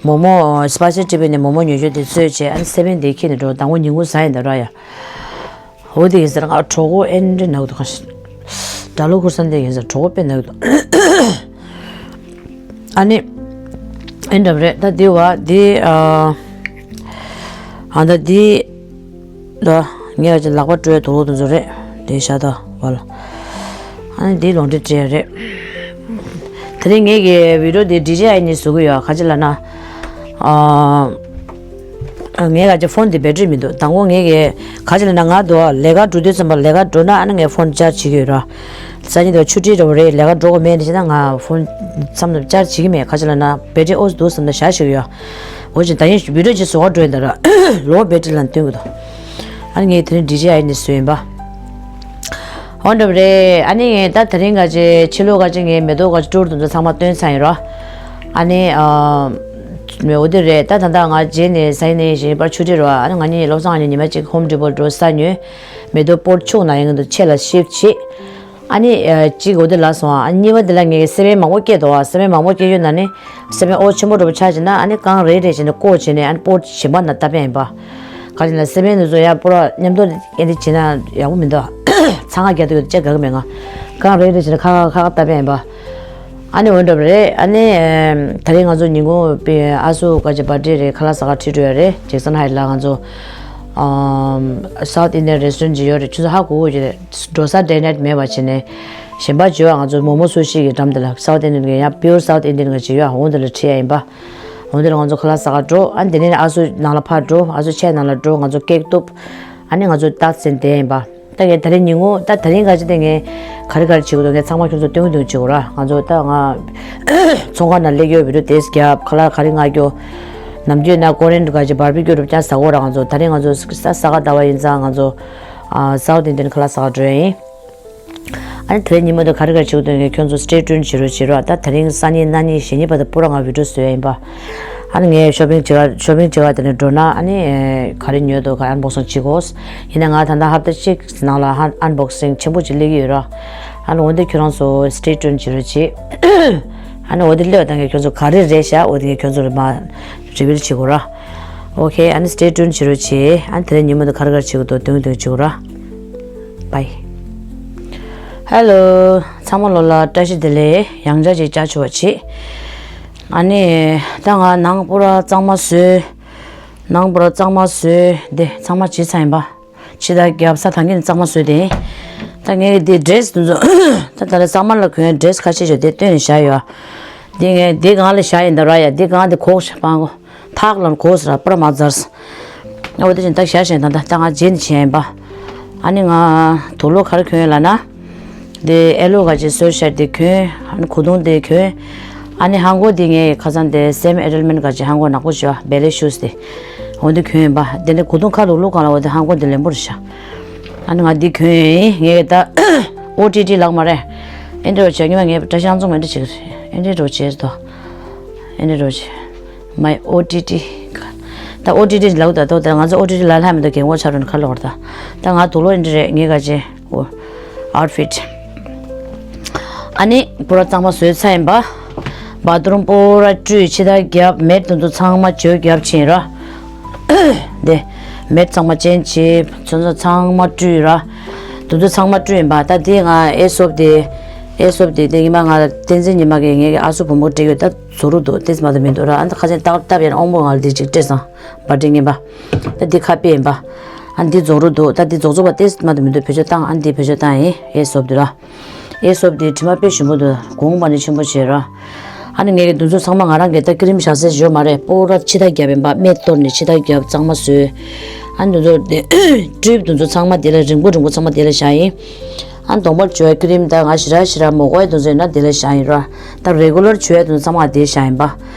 མོག་མོག་སི་པ་ཤལ་ཊི་བི་ནས་མོག་མོག་ཉོ་རྒྱུ་དེ་བཟོས་བྱས་ཨ་ནི་སི་པན་དེ་ཁྱི་ནས་འགྲོ་དང་པོ་ཉིན་གུང་ཟ་ཡིན་ད་ར་ཡ། འོ་དེ་ཡིན་ཟེར་ང་གྲོགས་པོ་ཨེ་འདྲ་ནག་འདུག་ག་སྒྲོ་ལོ་ཁུར་ས་འདི་ཡིན་ཟེར་གྲོགས་པོ་དཔེ་ནག་འདུག་ཨ་ནི་ཨེ་འདྲ་རེད། ད་འདི་བ་འདི་ཨ་ཨ་ད་འདི་ད་ངས་ཀྱི་ལག་པ་བཀྲུས་དུག་ལོག་དུ་འཛུལ་རེད། འདི་ཤ་ད་བ་ལ་ཨ་ནི་འདི་ལོང་འདྲི་བྲིས་རེད། དེ་རིང་ངས་ཀྱི་བི་ཌི་ཡོ་འདི་ཌི་ཇེ་ཨའི་ནས་བཟོ་གི་ཡོད། ག་ཅི་ལ་ན་ཨ། ངའི་ག་ཅི་ཕོན་དེ་བེ་ཏྲི་མི་འདུག་དང་པོ་ངའི་གི་ག་ཅི་ལ་ན་ང་འདུག་ལས་ཀ་འགྲོ་དུས་ཙམ་པ་ལས་ཀ་འགྲོ་ན་ཨ་ནི་ངའི་ཕོན་ཅར་ཇི་བྱེད་ཀྱི་ཡོད་ར། སང་ཉིན་དུ་ཆུ་ཊི་འགྲོ་བ་རེད། ལས་ཀ་འགྲོ་དགོས་མེད་ནི་བྱས་ན་ང་ཕོན་མཚམས་མཚམས་ཅར་ཇི་གི་མེད། ག་ཅི་ལ་ན་བེ་ཏྲི་ཨོ་འདུག་བསམ་ན་བཞག་ཞིག་ཡོད། འོ་ཅི་ད་ཡིན་བི་ཌི་ཡོ་ཅི་བཟོ་ག་འགྲོ་ཡིན་ད་ར་ལོ་བེ་ཏྲི་ལ་སྟོན་གི་འདུག་ཨ་ནི་ངས་དེ་རིང་ཌི་ཇེ་ཨའི་ནས་བཟོས་ཡིན་པ། འོ་འདྲ་པོ་རེད། ཨ་ནི་ད་དེ་རིང་ག་ཅི་ཕྱི་ལོགས་ག་ཅི་ངས་མེ་ཏོག་ག་ཅི་ཊུར་དེ་ཚོ་ཚང་མ་སྟོན་ཚར་ཡིན་རོ། ཨ་ནི་ཨ། མེ་འོ་དེ་རེད། ད་ད་ལྟ་ང་རྗེས་ནས་ས་ཡིན་ནས་གཞན་པར་ཆུ་ཊི་རོ། ཨ་ནི་ང་གཉིས་བློ་བཟང་ཨ་ནི་ཉི་མ་གཅིག་ཧོམ་ཌི་པོ་ཊི་འགྲོ་ས་ཉོས། མེ་ཏོག་པོ་ཊི་ཕྱུག་ན་ཡང་དུ་ཆེ་ལ་ཤིབ་བྱེད། ཨ་ནི་ཨ། གཅིག་འོ་དེ་ལ་སོང་ཨ། ཨ་གཉིས་པ་དེ་ལ་ངས་སེ་བན་མང་པོ་སྐྱེས་འདུག་ཨ། སེ་བན་མང་པོ་སྐྱེས་ཡོད་ན་ནི་སེ་བན་ཨོ་ཆེན་པོ་འགྲོ་པོ་ཆགས་བྱས་ན་ཨ་ནི་རྐང་རེ་རེ་བྱས་ནས་བཀོག་བྱས་ནས་ཨ་ནི་པོ་ཊི་གཞན་པ་ན་བཏབ་པ་ཡིན་པ། ག་ཅི་ལ་སེ་བན་དེ་ཚོ་ཡང་པོ་ར་མཉམ་དུ་ཨེ་འདི་བྱེད་ན་ཡག་པོ་མི་འདུག་ཚང་ང་རྒྱ་དུ་ཡོད་ཅེས་དགའ་གི་མེད་ང་། རྐང་རེ་རེ་བྱས་ནས་ཁ་ཁ་ཁ་ཁ་བཏབ་པ་ཡིན་པ། ཨ་ནི་འོ་འདྲ་པོ་རེད། ཨ་ནི་ཨེམ། ད་རིང་ང་ཚོ་ཉིན་གུང་པའི་ཨ་སུ་ཀ་ཅི་བར་ཌེ་རེད། ཁ་ལག་ཟ་ག་ཁྲིད་འགྲོ་ཡ་རེད། ཇེག་སན་ཧའི་ལ་ང་ཚོ་ཨམ། སའུཐ་ཨིན་ཌི་ཡན་རེ་སི་ཊོ་རན་ཊི་ཅིག་ཡོད་རེད། ཁྱོད་ཚོ་ཧ་གོ་གོ་ཅིག་རེད། འགྲོ་ས་ཌེ་ནེཊ་མེད་པ་བྱས་ནས་གཞན་པ་བྱོས་ཨ། ང་ཚོ་མོག་མོག་སུ་ཤི་གི་འགྲམ་དེ་ལ་སའུཐ་ཨིན་ཌི་ཡན་གི་ཡང་པིའུར་སའུཐ་ཨིན་ཌི་ཡན་གི་ཅིག་ཡོད་ཨ། འོ་འདི་ལ་ཁྲིད་ཡ་ཡིན་པ། འོ་འདི་ལ་ང་ཚོ་ཁ་ལག་ཟ་ག་འགྲོ་ཨ། འདི་ནས་ཨ་སུ་ནང་ལ་ཕར་འགྲོ། ཨ་སུ་ཆས་ནང་ལ་འགྲོ། ང་ཚོ་ཀེག་གཏུབ། ཨ་ནི་ང་ཚོ་རྟགས་མཚན་དེ་ཡིན་པ། ད་ངས་ད་རེས་ཉིན་གུང་ད་ད་རིང་ག་ཅི་དེ་ངས་ག་རེ་ག་རེ་བྱེད་དགོས་འདུག་ངས་ཚང་མ་ཁྱོད་ཚོ་སྟོན་གི་འདུག་བྱེད་དགོས་ར། ང་ཚོ་ད་ང་ཚོང་ཁང་ནང་སླེབས་ཡོད། བི་ཌི་ཡོ་དེ་རྒྱབ། ཁ་ལག་ག་རེ་མངགས་རྒྱུ། ནམ་རྒྱུན་ན་ཀོ་རེན་ག་ཅི་བར་བི་ཀྱུ་རུ་ཀྱང་ཟ་དགོས་ར། ང་ཚོ་ད་རིང་ང་ཚོ་ས་ས་ག་ཟླ་བ་ཡིན་ཙང་ང་ཚོ་ཨ། སའུཐ་ཨིན་ཌི་ཡན་ཁ་ལག་ཟ་ག་འགྲོ་ཡ་ཡིན། ཨ་ནི་དེ་རིང་ཉིན་མོ་དེ་ག་རེ་ག་རེ་བྱེད་དགོས་འདུག་ངས་ཁྱོད་ཚོ་སི་ཊེ་ཊུན་བྱེད་རོགས་བྱེད་རོགས། ད་ད་རིང་སང་ཉིན་གནངས་ཉིན་གཞེས་ཉིན་བར་དུ་པུ་ར་ང་བི་ཌི་ཡོ་བཟོ་ཡ་ཡིན་པ། ཨ་ནི་ངས་ཤོ་པིང་བྱེད་ག་ཤོ་པིང་བྱེད་ག་དེ་ནས་འགྲོ་ན་ཨ་ནི་ག་རེ་ཉོས་འདུག་ག་ཨན་བོག་སིང་བྱེད་དགོས། ཡིན་ན་ང་ད་ལྟ་ཧབ་ཏ་གཅིག་ནང་ལ་ཧ་ཨན་བོག་སིང་ཆེན་པོ་ཅིག་སླེབས་ཀྱི་ཡོད་ར། ཨ་ནི་འོ་འདི་ཁྱོད་རང་ཚོ་སི་ཊེ་ཊུན་བྱེད་རོགས་བྱེད། ཨ་ནི་འོ་འདི་སླེབས་ད་ངས་ཁྱོད་ཚོ་ག་རེ་རེད་ཤག་འོ་འདི་ངས་ཁྱོད་ཚོ་ལ་མ་རི་བིལ་བྱེད་དགོས་ར། ཨོ་ཁེ། ཨ་ནི་སི་ཊེ་ཊུན་བྱེད་རོགས་བྱེད། ཨ་ནི་དེ་རིང་ཉིན་མོ་དེ་ག་རེ་ག་རེ་བྱེད་དགོས་འདུག་སྟོན་གི་འདུག་བྱེད་དགོས་ར། བྷའི། ཧེ་ལོ། ཚང་མ་ལོ་ལ་བཀྲ་ཤིས་བདེ་ལེགས། ཡང་བསྐྱར་ཅིག་བཅར་ཆོག་པ་བྱེད། ཨ་ནི་ད་ང་ནང་པུ་ར་གཙང་མ་བཟོས། ནང་པུ་ར་གཙང་མ་བཟོས་དེ་ཚང་མ་བྱས་ཚར་ཡིན་པ། ཕྱི་ཟླ་བརྒྱད་པ་ས་ཐང་གིན་གཙང་མ་བཟོས་ཏེ། ད་ངས་འདི་ཌི་རེ་སི་དེ་ཚོ་ད་ད་ལྟ་སམ་མར་ལ་གོན་ཌི་རེ་སི་ཁ་ཤས་ཤིག་དེ་སྟོན་ནས་བཞག་ཡོད། འདི་ངས་འདི་སྒང་ལ་བཞག་ཡིན་ད་ར་ཡ། འདི་སྒང་དེ་གོག་ཤ་སྤང་གོ། ཐག་ལ་གོག་ཟེར་པར་མ་ཛར་ས། འོ་དེ་བཞིན་ད་བཞག་བཞིན་ད་ད་ད་ང་རྗེས་ནས་བྱས་ཡིན་པ། ཨ་ནི་ང་དུག་ལོག་ག་རེ་གོན་ཡོད་ལབ་ན། དེ་ཨེ་ལོ་ག་ཅིག་སོ་ཤར་དེ་གྱོན། ཨ་ནི་གོས་ཐུང་དེ་གྱོན། ཨ་ནི་ཧང་གོ་དེ་ངས་ཁ་སང་དེ་སེམ་ཨེ་ཌལ་མེན་ག་ཅིག་ཧང་གོ་ནག་པོ་བྱས་པ་བེ་ལེ་ཤུ་སི་དེ། འོ་དེ་གྱོན་ཡིན་པ། དེ་ནས་གོས་ཐུང་ཁ་ལུག་ལུག་གང་ལ་འོ་དེ་ཧང་གོ་དེ་ལེན་པོ་རེད་ཤག་ཨ་ནི་ང་འདི་གྱོན་ཡིན། ངས་ད་ཨོ་ཊི་ཊི་ལགས་མ་རེད། ཨེ་འདྲ་བྱས་ཉི་མ་ངས་བཀྲ་ཤིས་ཨང་ཚོ་མེད་འདྲ་བྱེད་ཀྱི་རེད། ཨེ་འདྲ་འགྲོ་བྱས་དོ། ཨེ་འདྲ་འགྲོ་བྱས། མའི་ཨོ་ཊི་ཊི། ད་ཨོ་ཊི་ཊི་ལབ་ད་དོ་ད་ང་ཚོ་ཨོ་ཊི་ཊི་ལ་ལྷ་མི་འདུག་རྒན་གོག་ཆགས་འགྲོ་ནི་ཁ་ལོག་རེད་ད། ད་ང་དུག་ལོག་ཨེ་འདྲ་རེད། ངས་ག་ཅེ། ཨོ། ཨའུཊ་ཕིཊ། ཨ་ནི་པུ་ར་གཙང་མ་བཟོས་ཚར་ཡིན་པ། བ་ཐི་རུམ་པུ་ར་བཀྲུས། ཕྱི་ཐག་བརྒྱབ། མེད་དུ་འདུག་ཚང་མ་བཅོས་བརྒྱབ་ཕྱིན་ར། དེ། མེད་ཚང་མ་ཅན་བྱས། ཚོན་ཚོན་ཚང་མ་བཀྲུས་ར། དུ་དུ་ཚང་མ་བཀྲུས་ཡིན་པ། ད་དེ་ང་ཨེ་སོབ་དེ། ཨེ་སོབ་དེ་དེ་ཉི་མ་ང་བསྟན་འཛིན་ཉི་མ་གིས་ངེད་ཀྱི་ཨ་སུ་བུ་མོ་སྤྲད་ཡོད། ད་བཟོ་རུ་འདུག་དེ་མ་དུ་མི་འདུག་ར། ཨ་ད་ཁ་ཆེན་ཏག་ཏག་ཡིན་དབང་པོ་ང་ལ་དེ་ཅིག་སྤྲད་སོང་། བ་ཏི་ཡིན་པ། ད་འདི་ཁ་དཔེ་ཡིན་པ། ཨ་འདི་རྫོགས་རུ་འདུག་ད་འདི་རྫོགས་རྫོགས་པ་དེ་མ་དུ་མི་འདུག་བེད་སྤྱོད་བཏང་། ཨ་འདི་བེད་སྤྱོད་བཏང་ཡིན། ཨེ་སོབ་འདི་ར། ཨེ་སོབ་འདི་དྲི་མ་དཔེ་ཞིམ་པོ་འདུག་གོང་མ་ནི་ཆེན་པོ་བྱས་ར། ཨ་ནི་ངའི་དེ་ཚོ་ཚང་མ་ང་རང་གི་ད་ཀི་རིམ་བཞག་ས་ཡོད་མ་རེད། པོ་ར་ཕྱི་ཐག་རྒྱབ་ཡིན་པ། སྨན་གཏོར་ནས་ཕྱི་ཐག་རྒྱབ། གཙང་མ་བཟོས། ཨ་ནི་དེ་ཚོ་དེ་ཊུབ་དེ་ཚོ་ཚང་མ་དེ་ལ་རིང་པོ་རིང་པོ་ཚང་མ་དེ་ལ་བཞག་ཡིན། ཨ་ནི་གདོང་པར་བྱུག་ཡ་ཀི་རིམ་དང་ང་ཞེ་དྲག་ཞེ་དྲག་མོ་གོ་ཡ་དེ་ཚོ་ཡིན་ན་དེ་ལ་བཞག་ཡིན་ར། ད་རེ་གུ་ལར་བྱུག་ཡ་དེ་ཚོ་ཚང་མ་དེ་བཞག་ཡིན་པ།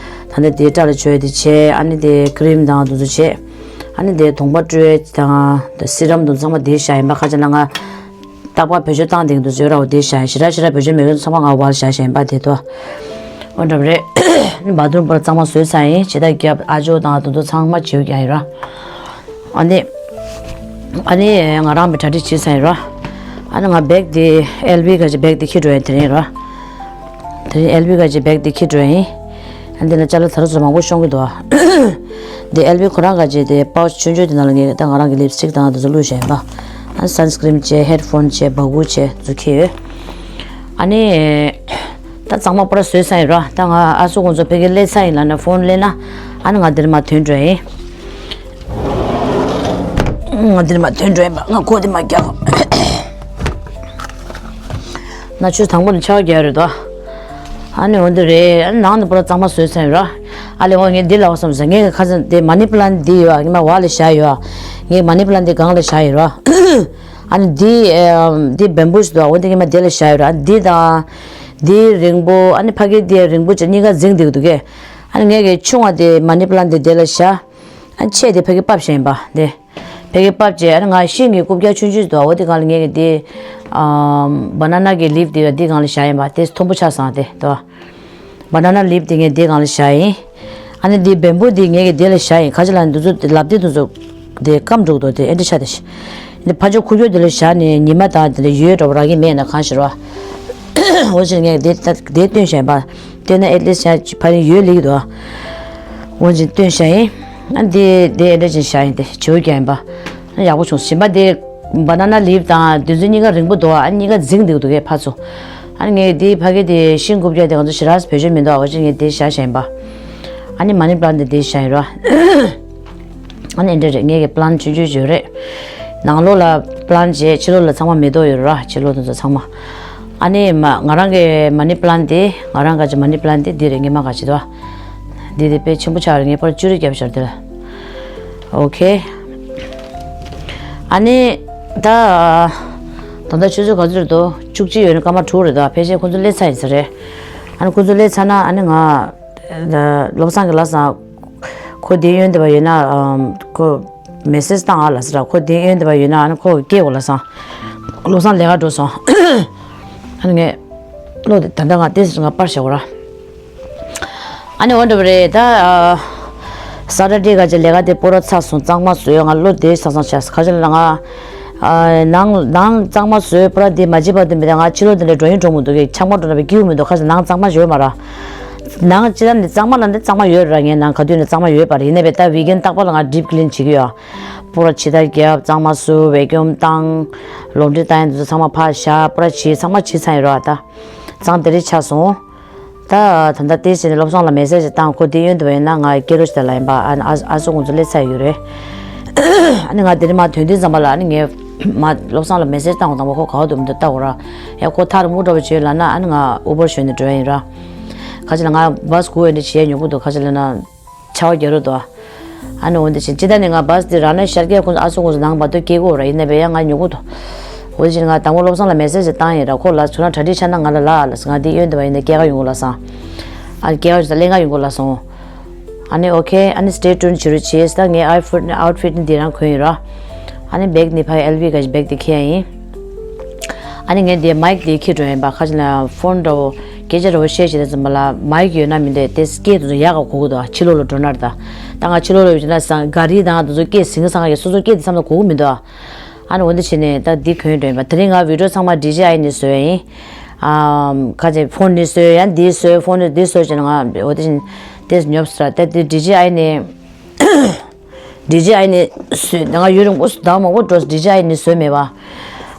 ད་ནི་དེ་སྐྲ་ལ་བྱུག་ཡ་དེ་བྱས། ཨ་ནི་དེ་ཀི་རིམ་དང་དེ་ཚོ་བྱས། ཨ་ནི་དེ་གདོང་པ་བཀྲུ་ཡ་དང་དེ་སི་རམ་དེ་ཚོ་ཚང་མ་དེ་བཞག་ཡིན་པ། ཁ་ཅིག་ལ་ང་རྟག་པར་བེད་སྤྱོད་བཏང་བསྡད་མཁན་དེ་ཚོ་ཡོད་ར། འོ་དེ་བཞག་ཡིན། ཞེ་དྲག་ཞེ་དྲག་བེད་སྤྱོད་མེད་མཁན་ཚང་མ་ང་བར་བཞག་བཞག་ཡིན་པ་དེ་དོ། འོ་འདྲ་བ་རེད། བཱ་ཐི་རུམ་པར་གཙང་མ་བཟོས་ཚར་ཡིན། ཕྱི་ཐག་རྒྱབ། ཨ་ཇོ་དང་དེ་ཚོ་ཚང་མ་བྱེའུ་རྒྱག་ཡིན་ར། ཨ་ནི། ཨ་ནི་ང་རང་བི་གྲ་སྒྲིག་བྱས་ཚར་ཡིན་ར། ཨ་ནི་ང་བེག་དེ་ཨེལ་བི་ག་ཅིག་བེག་དེ་འཁྱེར་འགྲོ་ཡིན་དེ་རིང་ར། དེ་རིང་ཨེལ་བི་ག་ཅིག་བེག་དེ་འཁྱེར་འགྲོ་ཡིན། ཨ་འདི་ན་ཅ་ལག་ད་རུ་ཚོ་མང་པོ་ཤོང་གི་འདུག་ཨ། དེ་ཨེལ་བི་ཁོ་རང་ག་ཅིག་དེ་པའུ་ཆི་ཆུང་ཆུང་དེ་ནང་ལ་ངས་ད་ང་རང་གི་ལིབ་སི་ཊིག་དང་དེ་ཚོ་བླུགས་བཞག་ཡིན་པ། ཨ་སན་སི་ཀི་རིན་བྱས། ཧེཌ་ཕོན་བྱས། སྦ་ཁུག་བྱས་དེ་ཚོ་འཁྱེར་ཡོད། ཨ་ནི། ད་གཙང་མ་པོ་ར་བཟོས་ཚར་ཡིན་ར། ད་ང་ཨ་སོ་ཁོང་ཚོ་ཕ་གིར་སླེབས་ཚར་ཡིན་ལབ་ན་ཕོན་སླེབས་ན། ཨ་ནི་ང་འདིར་མར་ཐོན་འགྲོ་ཡིན། ང་འདིར་མར་ཐོན་འགྲོ་ཡིན་པ། ང་ཁོ་འདིར་མར་རྒྱག་གོ། ན་ཆུ་དང་པོ་ནས་ཆར་པ་རྒྱག་རེད་དོ། ཨ་ནི་འོ་འདི་རེད། ཨ་ནི་ནང་དུ་པོ་ར་གཙང་མ་བཟོས་ཚར་ཡིན་ར། ཨ་ལས་འོ་ངས་འདི་ལབ་བསམ་ཟེར། ངས་ཁ་སང་དེ་མ་ནི་པ་ལན་འདི་ཡོད་ཨ། ངས་མར་འོག་ལ་བཞག་ཡོད་ཨ། ངས་མ་ནི་པ་ལན་འདི་སྒང་ལ་བཞག་ཡིན་ར། ཨ་ནི་འདི་ཨེམ་འདི་བེམ་བུ་ཞིག་འདུག་ཨ། འོ་འདི་ངས་མར་འདི་ལ་བཞག་ཡོད་ར། འདི་དང་། འདི་རིང་པོ། ཨ་ནི་ཕ་གི་འདི་རིང་པོ་བྱས་གཉིས་ཀ་འཛིང་བསྡད་ཀྱི་འདུག་གས། ཨ་ནི་ངས་ཀྱི་ཆུང་བ་དེ་མ་ནི་པ་ལན་དེ་དེ་ལ་བཞག་ཨ་ནི་ཆེ་དེ་ཕ་གི་ཕབ་བཞག་ཡིན་པ་དེ། ཕ་གི་ཕབ་བྱས། ཨ་ནི་ང་ཤིང་གི་རྐུབ་བཀྱག་ཆུང་ཆུང་ཞིག་འདུག་ཨ། འོ་དེ་སྒང་ལ་ངས་ཀྱི་དེ་ཨམ་བ་ན་ན་གི་ལིབ་དེ་དེ་སྒང་ལ་བཞག་ཡིན་པ། དེ་མཐོན་པོ་ཆགས་སོང་དེ་དོ། བ་ན་ན་ལིབ་དེ་ངས་དེ་སྒང་ལ་བཞག་ཡིན། ཨ་ནི་དེ་བེམ་བུ་དེ་ངས་ཀྱི་དེ་ལ་བཞག་ཡིན། ག་ཅི་ལབ་ན་འདི་ཚོ་དེ་ལབ་དེ་དེ་ཚོ་དེ་སྐམ་འགྲོ་གི་འདུག་དེ་ཨེ་འདྲ་ཆགས་དེ་ཤི། འདི་ཕ་ཇོ་ཁུག་ཀྱོག་དེ་ལ་བཞག་ནས་ཉི་མ་དང་དེ་འདྲ་ཡོལ་འགྲོ་བ་རག་གི་མེད་ན་གང་ཞིག་རོ། འོ་ཅིག་ངས་དེ་ད་དེ་སྟོན་བཞག་ཡིན་པ། སྟོན་ན་ཨེ་ལི་སི་ཕ་རིང་ཡོལ་ལེགས་འདུག་འོ་ཅིག་སྟོན་བཞག་ཡིན། ཨ་འདི་དེ་ཨེ་འདྲ་ཅིག་བཞག་ཡིན། དེ་བྱེའུ་རྒྱག་ཡིན་པ། ཨ་ཡག་པོ་བྱུང་། གཞན་པ་དེ་བ་ན་ན་ལིབ་དང་དེ་ཚོ་གཉིས་ཀ་རིང་པོ་འདུག་ཨ་གཉིས་ཀ་འཛིང་འདུག་འདུག་གས་ཕར་ཚུར། ཨ་ནི་ངས་དེ་ཕ་གི་དེ་ཤིང་རྐུབ་བཀྱག་དེ་ང་ཚོ་ཞེ་དྲག་བེད་སྤྱོད་མི་འདུག་འོ་ཅིག་ངས་དེ་བཞག་བཞག་ཡིན་པ། ཨ་ནི་མ་ནི་པ་ལན་དེ་དེ་བཞག་ཡིན་རོ། ཨ་ནི་འདི་རེད། ངེད་ཀྱི་པ་ལན་ཆུང་ཆུང་ཡོད་རེད། ནང་ལོགས་ལ་པ་ལན་བྱས། ཕྱི་ལོགས་ལ་ཚང་མ་མེ་ཏོག་ཡོད་ར། ཕྱི་ལོགས་དེ་ཚོ་ཚང་མ། ཨ་ནི་མ་ང་རང་གི་མ་ནི་པ་ལན་དེ། ང་རང་ག་ཅིག་མ་ནི་པ་ལན་དེ་འདི་རེད། ངེད་མ་ག་ཅིག་དོ། འདི་དེ་དཔེ་ཆེན་པོ་ཆགས་རེད། ངས་པར་བཅུ་རེ་བརྒྱབ་ཤར་དེ་ལ། ཨོ་ཁེ། ཨ་ནི་ད་ད་ལྟ་ཆུ་ཚོད་ག་ཚོད་རེད་དོ། བཅུ་གཅིག་ཡོད་ན་སྐར་མ་དྲུག་རེད་དོ། ཕལ་ཆེར་ཁོ་ཚོ་སླེབས་ཚར་ཡིན་ས་རེད། ཨ་ནི་ཁོ་ཚོ་སླེབས་ཚར་ན་ཨ་ནི་ང་བློ་བཟང་གི་ལ་སང་། ཁོ་དེ་ཡོན་དེ་བ་ཡོད་ན་ཨམ་ཁོ་མེ་སེ་ཇི་བཏང་ཨ་ལ་ཟེར་ར། ཁོ་དེ་ཡོན་དེ་བ་ཡོད་ན་ཨ་ནི་ཁོ་སྐད་འོ་ལ་སང་། བློ་བཟང་ལས་ཀ་འགྲོ་སོང་། ཨ་ནི་ངས་བློ་དེ་ད་ལྟ་ང་ཏེ་ཟེར་ང་པར་བཞག་གོ་ར། ཨ་ནི་འོ་འདྲ་བ་རེད་ད། ས་ཊར་ཌེ་ག་ཅིག་ལས་ཀ་དེ་པོ་ར་ཚར་སོང་། གཙང་མ་བཟོས། ང་བློ་དེ་ཚ་ཚང་ཆགས། ག་ཅི་ལ་ང་ནང་ནང་གཙང་མ་བཟོས། པོ་ར་དེ་མ་བྱེད་པ་དུ་མི་ད་ང་ཕྱི་ལོགས་དེ་འདྲ་འགྲོ་ཡིན་འགྲོ་མི་འདུག་གི། ཆང་པ་འགྲོ་ན་བའི་སྐྱིད་པོ་མི་འདུག་ཁ་ཅིག་ནང་གཙང་མ་ཡོད་མ་ར། ནང་སྤྱི་བཏང་ནས་གཙང་མ་ལ་འདི་གཙང་མ་ཡོད་ར། ངའི་ནང་ག་དུས་ནས་གཙང་མ་ཡོད་པ་རེད། ཡིན་ན་བས་ད་ཝིག་ཨེན་རྟག་པར་ལ་ང་ཌིབ་ཀི་ལིན་བྱེད་ཀྱི་ཡོད། པོ་ར་ཕྱི་ཐག་རྒྱབ། གཙང་མ་བཟོ། ཝེ་ཀྱུམ་བཏང་། ལོན་ཌི་རི་བཏང་ཡ་འདི་ཚོ་ཚང་མ་ཕར་བཞག་པོ་ར་བྱས། ཚང་མ་བྱས་ཚར་ཡིན་ར། ད་གཙང་དེ་རིང་ཆགས་སོང་། ད་ད་ལྟ་ཏེ་བྱས་ནས་བློ་བཟང་ལ་མེ་སེ་ཇི་བཏང་། ཁོ་དེ་ཡོན་དུ་བས་ན་ང་སྐད་རོ་ཞིག་ད་ལ་ཡིན་པ། ཨ་ཨ་ཨ་སོ་ཁོང་ཚོ་སླེབས་ཚར་ཡོད་རེད། ཨ་ནི་ང་དེ་རིང་མ་ཐོན་དུས་ཙམ་པ་ལ་ཨ་ནི་ངས་མ་བློ་བཟང་ལ་མེ་སེ་ཇི་བཏང་བ་དང་པོ་ཁོ་ག་བ་འདུག་མི་འདུག་ལྟ་དགོས་ར། ཡ་ཁོ་ཐག་རིང་པོ་འགྲོ་བ་བྱོས་ལབ་ན་ཨ་ནི་ང་ཨུ་བར་ཞོན་ནས་འགྲོ་ཡ་ཡིན་ར། ཁ་ཅིག་ལ་ང་བཱས་སྒུག་ཡོད་འདྲ་བྱེད་ཡ་ཉོ་གི་འདུག་ཁ་ཅིག་ལ་ན་ཆར་པ་རྒྱག་རོགས་འདུག་ཨ་ནི་འོན་ཏེ་བྱས་ཅི་ད་ནི་ང་བཱས་འདི་རང་ན་ཤར་སྐད་ཁོང་ཚོ་ཨ་སོ་ཁོང་ཚོ་ནང་མ་གཏོགས་སྐད་གོ་ར། ཡིན་ན་བས་ཡ་ང་ཉོ་གི་འདུག་འོ་དེ་བྱས་ང་དང་པོ་བློ་བཟང་ལ་མེ་སེ་ཇི་བཏང་ཡིན་ར། ཁོ་ལ་ཚུར་ན་གྲ་སྒྲིག་ཆགས་ན་ང་ལ་ལབ་ལ་ང་འདི་ཡོན་དུ་བ་ཡིན་ན་སྐྱེལ་ག་ཡོང་གི་ལ་སང་། ཨ་ནི་སྐྱེལ་ག་ཡོང་ས་ལེན་ག་ཡོང་གི་ལ་སོང་། ཨ་ནི་ཨོ་ཁེ། ཨ་ནི་སི་ཊེ་ཊུན་བྱེད་རོགས་བྱེད། ད་ངའི་ཨའུ་ཊི་ཕིཊ་ནི་ཨའུ་ཊི་ཕིཊ་ནི་འདི་རང་གོན་ཡིན་ར། ཨ་ནི་བེག་ནི་ཕ་ཨེལ་བི་ག་ཞིག་བེག་དེ་འཁྱེར་ཡིན། ཨ་ནི་ངས་འདི་མའིག་དེ་འཁྱེར་འགྲོ་ཡིན་པ། ཁ་ཅིག་ལ་ཕོན་འདྲ་བོ་སྐད་ཆ་འདྲ་བོ་བཤད་བྱེད་དུས་ཙམ་པ་ལ་མའིག་ཡོད་ན་མི་འདྲ་དེ་སྐད་དེ་ཚོ་ཡག་ག་གོ་གི་འདུག་ཕྱི་ལོགས་ལ་འགྲོ་ན་རེད་ད། ད་ང་ཕྱི་ལོགས་ལ་ཡོད་ན་སང་ག་རི་དང་དེ་ཚོ་སྐད་ཟིང་གི་སང་ག་གི་སོ་སོ་སྐད་དེ་བསམ་བློ་གོ་གི་མི་འདུག་ཨ་ནི་འོ་འདི་བྱས་ནས་ད་འདི་གོན་འགྲོ་ཡིན་པ། དེ་རིང་ང་བི་ཌི་ཡོ་ཚང་མ་ཌི་ཇེ་ཨའི་ནས་བཟོས་ཡིན། ཨམ་ཁ་ཅིག་ཕོན་ནས་བཟོས། ཡང་འདི་བཟོས། ཕོན་ནས་འདི་བཟོས་བྱས་ན་ང་འོ་དེ་བཞིན་དེ་ཉོབ་སྲ་ད་དེ་ཌི་ཇེ་ཨའི་ནས། ཌི་ཇེ་ཨའི་ནས་བཟོས། ང་ཡུན་རིང་པོ་ཟླ་བ་མང་པོ་འགྲོ་ཌི་ཇེ་ཨའི་ནས་བཟོས་མེད་པ།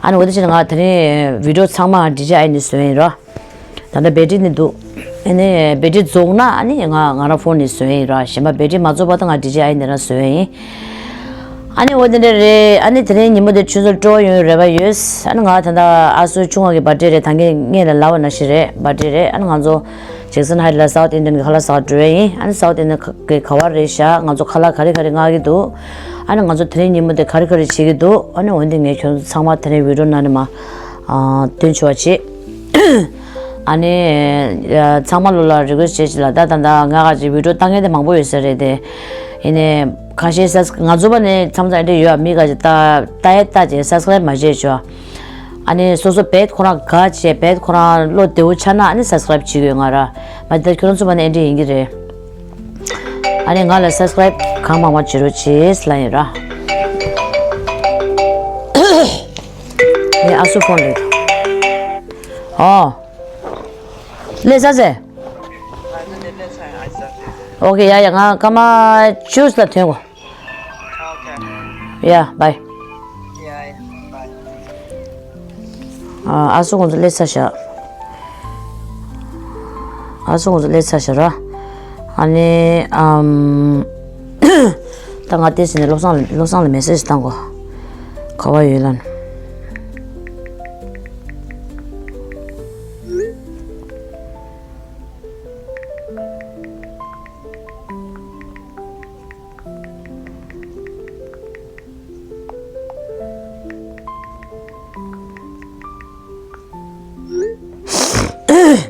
ཨ་ནི་འོ་དེ་བྱས་ན་ང་དེ་རིང་བི་ཌི་ཡོ་ཚང་མ་ཌི་ཇེ་ཨའི་ནས་བཟོས་ཡིན་ར། ད་ལྟ་བེ་ཊི་རི་ནི་འདུག་ཨ་ནི་བེ་ཊི་རི་རྫོགས་ན་ཨ་ནི་ང་ང་རང་ཕོན་ནས་བཟོས་ཡིན་ར། གཞན་པ་བེ་ཊི་རི་མ་རྫོགས་བར་དུ་ང་ཌི་ཇེ་ཨའི་ནས་རང་བཟོས་ཡིན། ཨ་ནི་འོ་དེ་འདྲ་རེད། ཨ་ནི་དེ་རིང་ཉིན་མོ་དེ་ཆུ་ཚོད་སྤྲོ་བ་ཡོང་རེ་བ་ཡོད། ཨ་ནི་ང་ད་ལྟ་ཨ་སོའི་ཆུང་བ་གི་བར་ཌེ་རེད། ད་ངས་ངས་ལ་ལབ་པ་ནང་བཞིན་རེད། བར་ཌེ་རེད། ཨ་ནི་ང་ཚོ་ Jackson Heights ལ་South Indian གི་ཁ་ལག་ཟ་འགྲོ་ཡ་ཡིན། ཨ་ནི་South Indian གི་ག་བ་རེད་ཤག་ང་ཚོ་ཁ་ལག་ག་རེ་ག་རེ་མངགས་ཀྱི་འདུག་ཨ་ནི་ང་ཚོ་དེ་རིང་ཉིན་མོ་དེ་ག་རེ་ག་རེ་བྱེད་ཀྱི་འདུག་ཨ་ནི་འོན་ཏེ་ངས་ཁྱོད་ཚོ་ཚང་མ་དེ་རིང་video ནང་ནས་མར་ཨ་སྟོན་ཆོག་པ་བྱེད། ཨ་ནི་ཨ་ཚང་མ་ལོ་ལ་request བྱེད་ཅིག་ལ་ད་ད་ད་ང་ག་ཅིག་video ལྟ་མཁན་དེ་མང་པོ་ཡོད་ས་རེད་དེ། ཡིན་ནའི་ཁ་ཤས་subs- ང་ཚོ་བ་ནས་མཚམས་མཚམས་འདྲ་ཡོད་མི་ག་ཅིག་ལྟ་ལྟ་ཡ་ལྟ་ཅེས་subscribe མ་བྱེད་ཆོག་ཨ་ནི་སོ་སོ་བེད་ཁོ་རང་དགའ་བྱས་བེད་ཁོ་རང་བློ་བདེ་བོ་ཆགས་ན་ཨ་ནི་subscribe བྱེད་དགོས་ང་ར། མ་ད་ཁྱོད་རང་ཚོ་བ་ནས་ཨེ་འདྲ་ཡིན་གྱི་རེད། ཨ་ནི་ང་ལ་subscribe གང་མང་མང་བྱེད་རོགས་བྱེད་ལ་ཡིན་ར། ངའི་ཨ་སུ་phone རེད། ཨོ། ལས་ས་ཟེ། ཨོ་ཁེ་ཡ་ཡ་ང་སྐར་མ་བཅུ་ལ་ཐོན་གོ། Okay. Yeah, bye. Yeah, yeah, bye. ཨ་ཨ་སུ་ཁོང་ཚོ་སླེབས་ཚར་ཤག་ཨ་སུ་ཁོང་ཚོ་སླེབས་ཚར་ཤག་ར། ཨ་ནི་ཨམ། ད་ང་ཏེ་ཟིན་ནས་བློ་བཟང་ལ་བློ་བཟང་ལ་message བཏང་གོ། ག་བ་ཡོད་ལ་ན།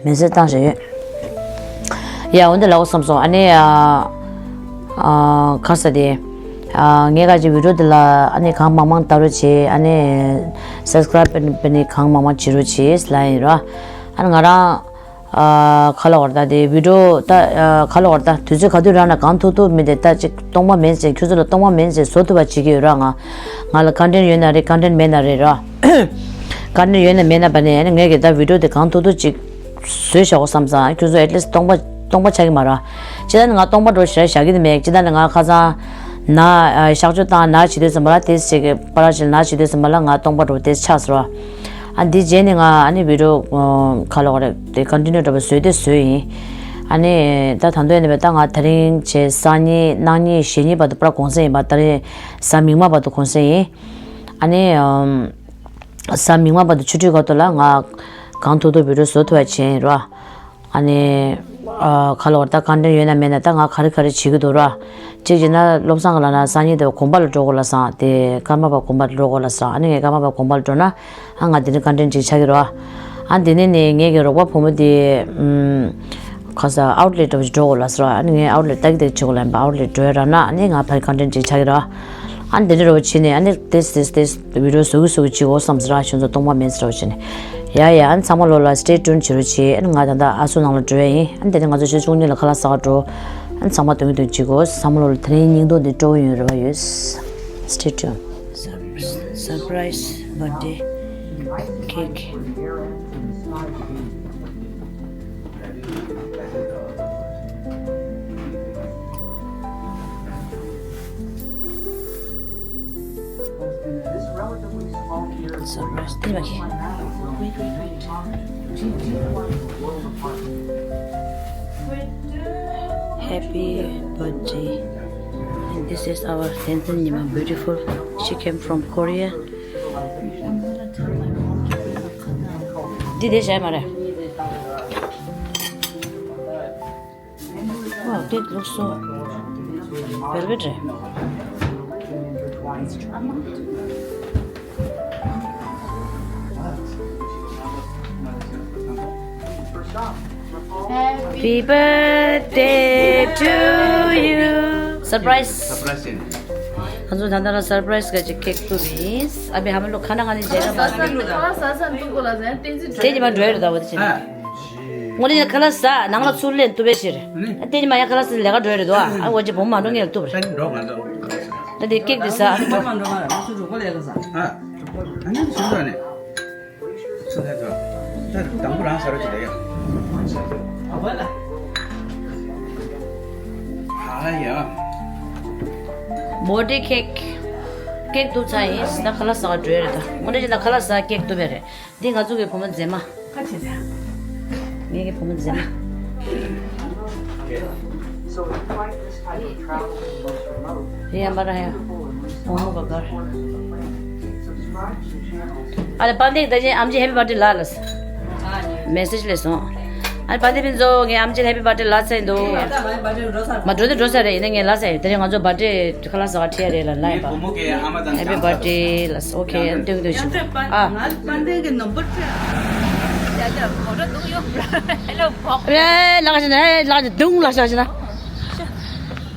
མེ་སེ་བཏང་བཞག་ཡོད། ཡ་འོན་ཏེ་ལའོ་བསམ་སོང་ཨ་ནི་ཨ་ཨ་ག་ས་དེ་ཨ་ངས་ག་ཅིག་video དེ་ལ་ཨ་ནི་གང་མང་མང་ལྟ་རོགས་བྱེད། ཨ་ནི་subscribe བྱེད་ནི་གང་མང་མང་བྱེད་རོགས་བྱེད་ལ་ཡིན་ར། ཨ་ནི་ང་རང་ཨ་ག་ལ་བར་ད་དེ་video ད་ཨ་ག་ལ་བར་ད་དུས་ཚོད་ག་དུས་རག་ན་གང་ཐུབ་ཐུབ་མི་དེ་ད་ཅིག་སྟོང་པ་མིན་ཟེར་ཁྱོད་ཚོ་ལ་སྟོང་པ་མིན་ཟེར་བཟོ་ཐུབ་པ་བྱེད་ཀྱི་ཡོད་ར། ང་ང་ལ་content ཡོད་ན་རེད་content མེད་ན་རེད་ར། content ཡོད་ན་མེད་ན་བ་ནས་ངས་ཀྱི་ད་video དེ་གང་ཐུབ་ཐུབ་ཅིག་བཟོས་བཞག་གོ་བསམ་ཙང་ཁྱོད་ཚོ་at least སྟོང་པ་སྟོང་པ་ཆགས་ཀྱི་མ་རེད། ཅི་ད་ནི་ང་སྟོང་པ་འགྲོ་ཞེ་དྲག་བཞག་གི་དེ་མེད། ཅི་ད་ནི་ང་ཁ་སང་ན་གཤག་བཅོས་བཏང་ན་བྱེད་དུས་ཙམ་པ་ལ་དེ་ཞིག་གི་པ་ར་ཞིག་ན་བྱེད་དུས་ཙམ་པ་ལ་ང་སྟོང་པ་འགྲོ་དེ་ཆགས་སོང་། ཨ་འདི་རྗེས་ནས་ང་ཨ་ནི་video ཁ་ལོག་རེད་དེ་continue འགྲོ་བ་བཟོས་དེ་བཟོས་ཡིན། ཨ་ནི་ད་ད་འདོད་ནས་ད་ང་དེ་རིང་བྱས་སང་ཉིན་གནངས་ཉིན་གཞེས་ཉིན་བར་དུ་པ་ར་གུང་སེང་ཡིན་པ་དེ་རིང་གཟའ་མིག་དམར་བར་དུ་གུང་སེང་ཡིན། ཨ་ནི་ཨམ། གཟའ་མིག་དམར་བར་དུ་ཆུ་ཚོད་ཁ་ཐོག་ལ་ང་གང་ཐུབ་ཐུབ་བི་ཌི་ཡོ་བཟོ་ཐུབ་པ་བྱས་ཡིན་རོ། ཨ་ནི་ཨ་ཁ་ལོ་བར་ད་ཀོན་ཊེན་ཊི་ཡོད་ན་མེད་ན་ད་ང་ག་རེ་ག་རེ་བྱེད་ཀྱི་འདུག་ར། གཅིག་བྱས་ན་བློ་བཟང་གི་ལ་ན་སང་ཉིན་དེ་དགོན་པ་ལ་འགྲོ་དགོས་ལ་སང་དེ་ཀརྨ་པ་དགོན་པ་ལ་འགྲོ་དགོས་ལ་སང་ཨ་ནི་ངས་ཀརྨ་པ་དགོན་པ་ལ་འགྲོ་ན་ཨ་ང་དེ་ནི་ཀོན་ཊེན་ཊི་ཅིག་ཆགས་ཀྱི་རོ། ཨ་དེ་ནས་ནི་ངས་ཀྱི་རོགས་པ་བུ་མོ་དེ་ཨུམ། ཁ་ས་ཨའུཊ་ལེཊ་འདྲ་བོ་ཞིག་འགྲོ་དགོས་ལ་ཟེར་བ། ཨ་ནི་ངས་ཨའུཊ་ལེཊ་ལྟ་གི་ལྟ་གི་བྱེད་དགོས་ལ་ཡིན་པ། ཨའུཊ་ལེཊ་འགྲོ་ཡ་རག་ན་ཨ་ནི་ང་ཕར་ཀོན་ཊེན་ཊི་ཅིག་ཆགས་ཀྱི་ར། ཨ་ནི་དེ་འདྲ་འདྲ་བོ་བྱས་ནས་ཨ་ནི་ཏེས་ཏེས་ཏེས་བི་ཌི་ཡོ་བཟོ་གི་བཟོ་གི་བྱེད་དགོས་བསམ་ཟེར་ར། ཁྱོད་ཚོ་སྟོང་པ་མེད་ཟེར་བ་བྱས་ནས། ཡ་ཡ་ཨ་ནི་ཚང་མ་ལོ་ལ་སི་ཊེ་ཊུན་བྱེད་རོགས་བྱེད། ཨ་ནི་ང་ད་ལྟ་ཨ་སུ་ནང་ལ་འགྲོ་ཡ་ཡིན། ཨ་ནི་དེ་ནས་ང་ཚོ་ཆུ་ཚོད་བཅུ་གཉིས་ལ་ཁ་ལག་ཟ་ག་འགྲོ། ཨ་ནི་ཚང་མ་དོན་གྱི་དོན་བྱེད་དགོས། ཚང་མ་ལོ་ལ་དེ་རིང་སྙིང་སྟོབས་འདི་སྤྲོ་བོ་ཡོད་རེ་བ་ཡོད། སི་ཊེ་ཊུན། Surprise birthday cake. Surprise. Wait, wait, wait. Happy birthday. And this is our Tenzin Nyima, beautiful. She came from Korea. འདི་དེ་བྱས་མ་རེད། ཨོ་དེ་ལུགས་སོ། ཝེལ་ཝེཊ་རེད། Happy birthday to you. Surprise. Surprise ཡིན། ང་ཚོ་ད་ལྟ་ལ་སར་པ་རའི་སི་ག་ཅིག་ཁེག་བཏུབ་ཡིན། ཨ་བི་ཧ་མ་ལོ་ཁ་ན་ང་ནི་མཇལ་ཁ་མ་ཟ་ས་འདུག་གོ་ལ་ཟན་ཏན་ཙི་དེ་ཉི་མ་འགྲོ་ཡི་རེད་ད་བ་དེ་ཕྱིན། ཨ། ངོ་ནི་ཁ་ལ་ཟ་ནང་ལ་ཚུར་ལེན་བཏུབ་པའི་ཕྱིར། ཨ་དེ་ཉི་མ་ཡང་ཁ་ལ་ཟ་ལས་ཀ་འགྲོ་ཡི་རེད་དོ། ཨ་འོ་ཅི་བུ་མ་འགྲོ་ངེས་ལ་བཏུབ་རེད། ད་ནི་འགྲོ་ང་འགྲོ། ད་དེ་ཁེག་དེ་ཟ། ཨ་འགྲོ་ང་འགྲོ་ང་ར་ང་ཚོ་འགྲོ་གོ་ལས་ལ་ཟ། ཨ། ཨ་ནི་ཚུར་འགྲོ་ནི། ཚུར་ལྷན་འགྲོ། ད་དང་པོ་རང་ཟ་རོ་ཅི་ལ་ཡ། ཨ་ཡ། བར་ཐི་ཌེ་ཁེག་ཁེག་བཏུབ་ཚར་ཡིན། ད་ཁ་ལག་ཟ་ག་འགྲོ་ཡ་རེད་ད། དངོས་གནས་བྱས་ན་ཁ་ལག་ཟ་ཁེག་བཏུབ་ཡ་རེད། འདི་ང་ཚོ་གི་བུ་མོ་མཛེས་མ། ཁ་ཆེ་ཆེ། ངེད་ཀྱི་བུ་མོ་མཛེས་མ། རེད་ཡ་མ་ར་ཡ། བུ་མོ་ག་གར། ཨ་ལེ་པན་ཏེག་ད་ཅན་ཨམ་ཆི་ཧེ་པི་བར་ཐི་ཌེ་ལ་ལ་ཟེར། མེ་སེ་ཇི་སླེབས་སོང་། ཨ་ནི་བར་ཐི་ཕུན་ཚོགས། ངས་ཨམ་ཆི་ལ་ཧེ་པི་བར་ཐི་ཌེ་ལབ་ཚར་ཡིན་འདུག། མ་འགྲོ་དུས་འགྲོ་ས་རེད། ཡིན་ན་ངས་ལབ་ཚར་ཡིན། དེ་རིང་ང་ཚོ་བར་ཐི་ཌེ་ཁ་ལག་ཟ་ག་ཁྲིད་ཡ་རེད་ལབ་ལབ་ཡིན་པ། ངའི་བུ་མོ་གིས་ཨ་མ་དང་ཧེ་པི་བར་ཐི་ཌེ་ལབ། ཨོ་ཁེ། ཨ་ནི་ཐུང་ཐུང་ཞུ། ཨ། ལག་ཞིག་ན། ཨེ་ལག་ཞིག་ན།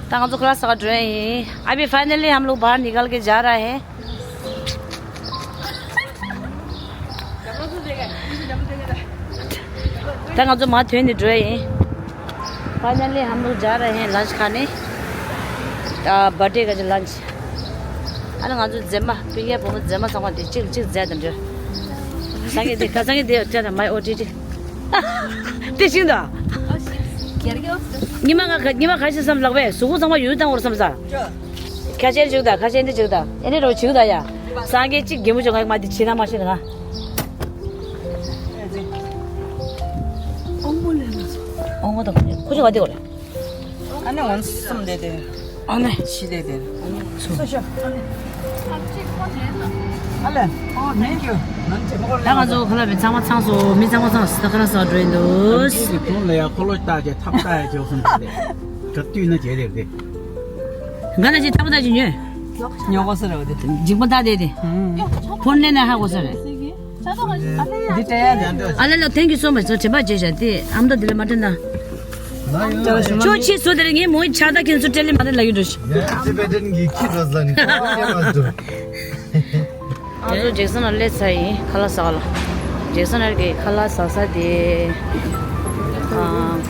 ད་ང་ཚོ་ཁ་ལག་ཟ་ག་འགྲོ་ཡ་ཡིན། अभी फाइनली हम लोग बाहर निकल के जा रहा है। ད་ང་ཚོ་མར་ཐོན་ནས་འགྲོ་ཡ་ཡིན། फाइनली हम लोग जा रहे हैं लंच खाने। आ, बर्थडे का जो लंच। ཨ་ནི་ང་ཚོ་མཛེས་མ། སྤུན་ཀྱག་བུ་མོ་མཛེས་མ་ཚང་མ་དེ་གཅིག་གཅིག་མཛད་དང་འདྲ། སང་ཉིན་དེ་ཁ་སང་ཉིན་དེ་བཅར་དང་མའི་ཨོ་ཏི་ཏི། དེ་ཤིང་དང་། ཉི་མ་ང་ཉི་མ་ག་ཤེད་བསམ་ལག་པས་གཟུགས་པོ་ཚང་མ་ཡུལ་དང་བོར་བསམ་ས། ཁ་ཆེན་བྱུག་དང་། ཁ་ཆེན་དེ་བྱུག་དང་། ཨེ་ནི་རོ་བྱུག་དང་ཡ། སང་ཉིན་གཅིག་གད་མོ་ཅོག་ང་མ་དེ་བྱེད་ན་མ་ཤེས་ན་ང་། ཨོ་མོ་དང་ཁོ་ཆུ་བ་དེ་གོ་རེད། ཨ་ནི་ཝན་སམ་དེ་དེ། ཨ་ནི་ཕྱི་དེ་དེ། སོ་ཤ། ཨ་ལེ། ཨོ་ཐེང་ཀྱུ། ད་ང་ཚོ་ཁ་ལག་པའི་ཚང་མ་ཚང་སོང་། མི་ཚང་མ་ཚང་སོང་། ད་ཁ་ལག་ཟ་འགྲོ་ཡིན་འདུག། ཁྱེད་ཀྱི་དོན་ལ་ཡ་ཁོ་ལོ་ལྟ་རྒྱ་ཐབ་ལྟ་ཡ་བྱོས་སོང་ཟེར་ཏེ། ག་དུས་ན་བྱས་རེད་དེ། ག་ན་ཅི་ཐབ་ལྟ་ཅི་ཉོས། ཉོ་གོ་ས་རེད་དེ། འཇིགས་པ་ལྟ་དེ་དེ། ཕོན་ལེན་ན་ཧ་གོ་ས་རེད། འདི་སྤྲད་ཡ་རེད། ཨ་ལེ་ལོ། Thank you so much. ཚོ་དྲན་པ་བརྗེད་བཞག་དེ་ཨམ་ད་འདི་ལ་མ་དྲན་ན། ཁྱོད་ཕྱིས་སུ་དེ་རིང་ངས་མོའི་ཕྱག་རྟགས་ཁྱེད་ཚོ་སྤྲད་ལེ་མ་རེད་ལབ་ཡོད་འགྲོ་ཞིག། ཡ་ཊི་བེ་ཊན་གྱི་ཁྱི་རོ་ཟ་ནི་ཁོ་བ་སྐྱེ་མ་འདུག། ང་ཚོ་ཇེག་སན་ལ་སླེབས་ཚར་ཡིན། ཁ་ལག་ཟ་ག་ལ། ཇེག་སན་ལ་གི་ཁ་ལག་ཟ་ས་དེ། ཨ།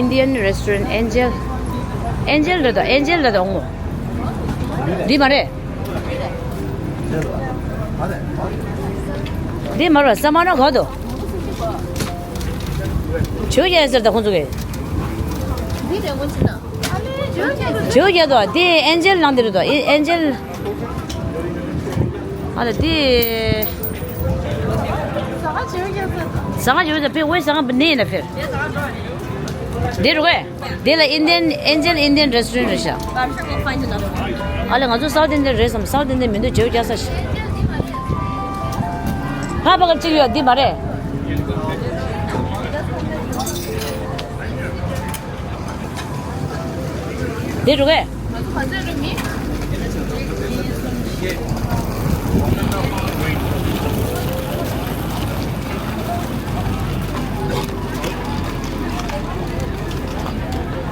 Indian restaurant Angel། Angel རེད་དོ། Angel རེད་དོ། འོང་མོ། འདི་མ་རེད། འདི་མ་རེད། ས་མ་ན་ག་དོ། ཇོ་རྒྱལ་ཟེར་ད་ཁོང་ཚོ་གི། ཇོ་རྒྱལ་དོ། འདི་ཨེན་ཇེལ་ནང་འདི་རེད་དོ། ཨེ་ཨེན་ཇེལ། ཨ་ལ་འདི། ཟ་ཁང་ཇོ་རྒྱལ་ཟེར། ཟ་ཁང་ཇོ་རྒྱལ་ཟེར། པེ་ཝེ་ཟ་ཁང་པེ་ནི་ཡིན་ན་ཕེར། འདི་རུ་གས། དེ་ལ་Indian Angel Indian restaurant རེད་ཤག། ཨ་ལེ་ང་ཚོ་South Indian རེད་བསམ། South Indian མི་འདུག། ཇོ་རྒྱལ་ས་ཞིག། ཕ་ཕ་ག་གཅིག་ཡོད། འདི་མ་རེད། འདི་རུ་གས།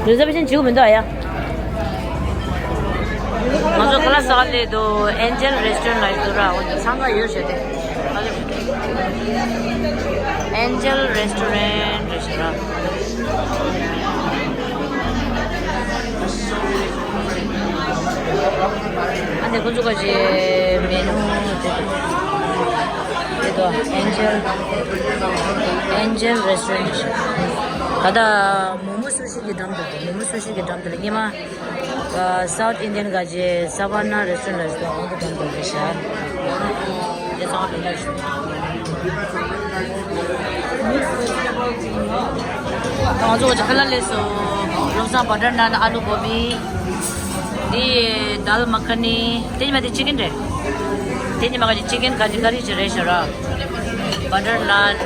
རི་ཛར་བེ་ཤན་བྱེད་དགོས་མི་འདུག་ཨ་ཡ། ང་ཚོ་ཁ་ལག་ཟ་ག་སླེབས་འདུག། Angel Restaurant ལ་ཡོད་འདུག་ར། འོ་འདི་འཚང་ཁ་ཡོད་ཞེས་ཏེ། Angel Restaurant རེད་ཤག་ར། ཨ་ནི་ཁོ་ཚོ་ག་ཅི་མེ་ནུ་དེ་དེ་དོ། Angel Angel Restaurant ད་ལྟ་མོ་མོ་སུ་ཤི་གི་འགྲམ་དུ། མོ་མོ་སུ་ཤི་གི་འགྲམ་དུ་ལ་སྔོན་མ། South Indian ག་ཅི་Savannah Restaurant ལ་ཟོ་འོང་དུ་འགྲམ་དུ་རེད་ཤག། དེ་ཚང་མ་ལ་ང་ཚོ་ཁ་ལག་སླེབས་སོང་། བློ་བཟང་བ་ཊར་ནཱན། ཨ་ལུ་གོ་བི། འདི་དཱལ་མ་ཁ་ནི། དེ་ཉི་མ་དེ་ཅི་ཀན་རེད། དེ་ཉི་མ་ག་ཅི་ཅི་ཀན་ག་ཅི་ཀ་རི་ཅི་རེད་ཤག་ར། བ་ཊར་ནཱན།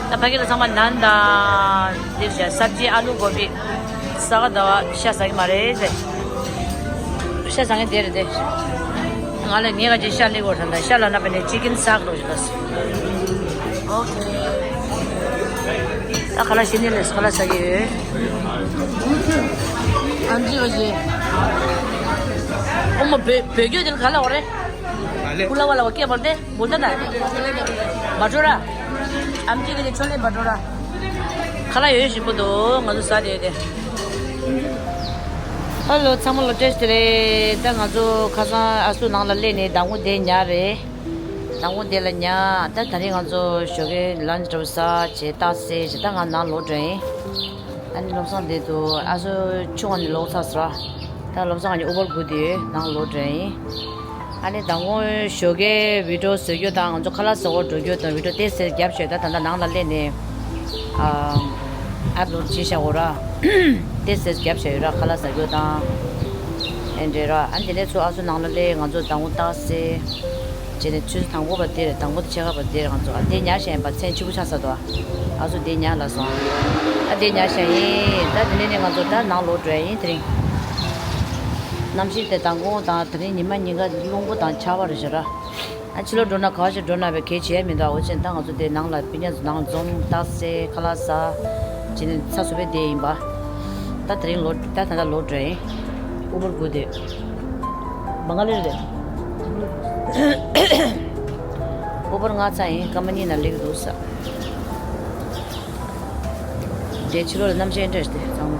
ད་ཕ་གི་ལ་ཚང་མ་ནཱན་དང་། འདིར་བྱས་སབ་ཇི། ཨ་ལུ་གོ་བི། ས་ག་ཟླ་བ་ཤ་ཟ་གི་མ་རེད་ཟེར། ཤ་ཟ་མཁན་དེ་རེད་དེ། ང་ལ་ངས་ག་ཅི་ཤ་ལེགས་པར་ཐོན་ད། ཤ་ལ་ན་པ་ནས་ཅི་ཀན་ཟ་གི་རོགས་ཞིག་ལ་ཟེར། ཨོ་ཁེ། ད་ཁ་ལག་ཤི་ནི་ལས་ཁ་ལག་ཟ་གི་ཡོད། ཨམ་ཆི་ག་ཅི། ཨོ་མ་བོད་བོད་སྐད་དེ་ལ་ག་ལ་འོ་རེད། ཀུ་ལ་བ་ལ་བ་སྐད་བར་ཏེ། བུ་ལྟ་ད། བ་ཊོ་ར། ཨམ་ཆི་གི་དེ་ཆོ་ལེ་བ་ཊོ་ར། ཁ་ལག་ཡོད་ཞིག་པོ་འདུག། ང་ཚོ་ཟ་དེ་ཡོད་དེ། ཧེ་ལོ་ཚང་མ་ལ་བཀྲ་ཤིས་བདེ་ལེགས། ད་ང་ཚོ་ཁ་སང་ཨ་སུ་ནང་ལ་སླེབས་ནས་ཟླ་ངོ་དེ་ཉལ་རེད། ཟླ་ངོ་དེ་ལ་ཉལ། ད་ད་རིང་ང་ཚོ་ཞོགས་ཀའི་ལན་ཅི་འདྲ་བོ་ཟ་བྱས་རྟགས་གསལ་བྱས་ད་ང་ནང་ལོག་འགྲོ་ཡིན། ཨ་ནི་བློ་བཟང་དེ་དུ་ཨ་སུ་ཆུང་བ་ནས་ལོག་ཚར་སོང་། ད་བློ་བཟང་ང་གཉིས་ཨུ་བར་སྒུག་བསྡད་ཡོད། ནང་ལོག་འགྲོ་ཡིན། ཨ་ནི་ཟླ་ངོ་ཞོགས་ཀའི་བི་ཌིའོ་བཟོ་རྒྱུ་དང་ང་ཚོ་ཁ་ལག་ཟ་བར་འགྲོ་རྒྱུ་དང་བི་ཌིའོ་ཏོག་ཙམ་བརྒྱབ་བྱས་ད་ད་ལྟ་ནང་ལ་སླེབས་ནས་ཨ་ཨབ་ལོཌ་བྱས་བཞག་འོ་ར། ཏོག་ཙམ་བརྒྱབ་བྱས་ཡོད་ར། ཁ་ལག་ཟ་རྒྱུ་དང་ཨེ་འདྲ་ར། ཨ་ནི་དེ་ནས་ཚུར་ཨ་སུ་ནང་ལ་སླེབས། ང་ཚོ་ཟླ་ངོ་རྟགས་གསལ། ཇ་ དེ་ནས་ཆུ་ཚོད་དང་པོ་པ་དེ་རེད། དང་པོ་དེ་ཕྱེད་ཀ་པ་དེ་རེད། ང་ཚོ་ཨ་དེ་ཉར་བཞག་ཡིན་པ། མཚན་ཆུ་བོ་ཆགས་ཚར་འདུག་ཨ་ཨ་ཚོ་དེ་ཉར་ལ་སོང་། ཨ་དེ་ཉར་བཞག་ཡིན། ད་དེ་ནས་ནི་ང་ཚོ་ད་ནང་ལོག་འགྲོ་ཡ་ཡིན། དེ་རིང་གནམ་གཤིས་དེ་མདང་དགོང་དང་དེ་རིང་ཉི་མ་ཉིན་ཀ་རླུང་བུ་དང་ཆར་པ་རེད་ཤག་ར། ཨ་ཕྱི་ལོགས་འགྲོ་ན་ག་བ་ཞིག་འགྲོ་ན་བས་གལ་ཆེ་ཡ་མི་འདུག་འོ་ཅན་ད་ང་ཚོ་དེ་ནང་ལ་སྤུན་ཀྱག་ཚོ་ནང་འཛོམས་རྟགས་གསལ་ཁ་ལག་ཟ་བྱས་ནས་ཚ་སུ་བས་བསྡད་ཡིན་པ། ད་དེ་རིང་ལོ་ད་ད་ལྟ་ལོ་འགྲོ་ཡིན། ཨུ་བར་དགོས་དེ། མ་ག་ལེར་རེད། ཨུ་བར་ང་ཚ་ཡིན། སྐར་མ་གཉིས་ནང་སླེབས་འདུག་ས། དེ་ཕྱི་ལོགས་ལ་གནམ་གཤིས་འདྲ་ཞིག་དེ་ཚང་མ།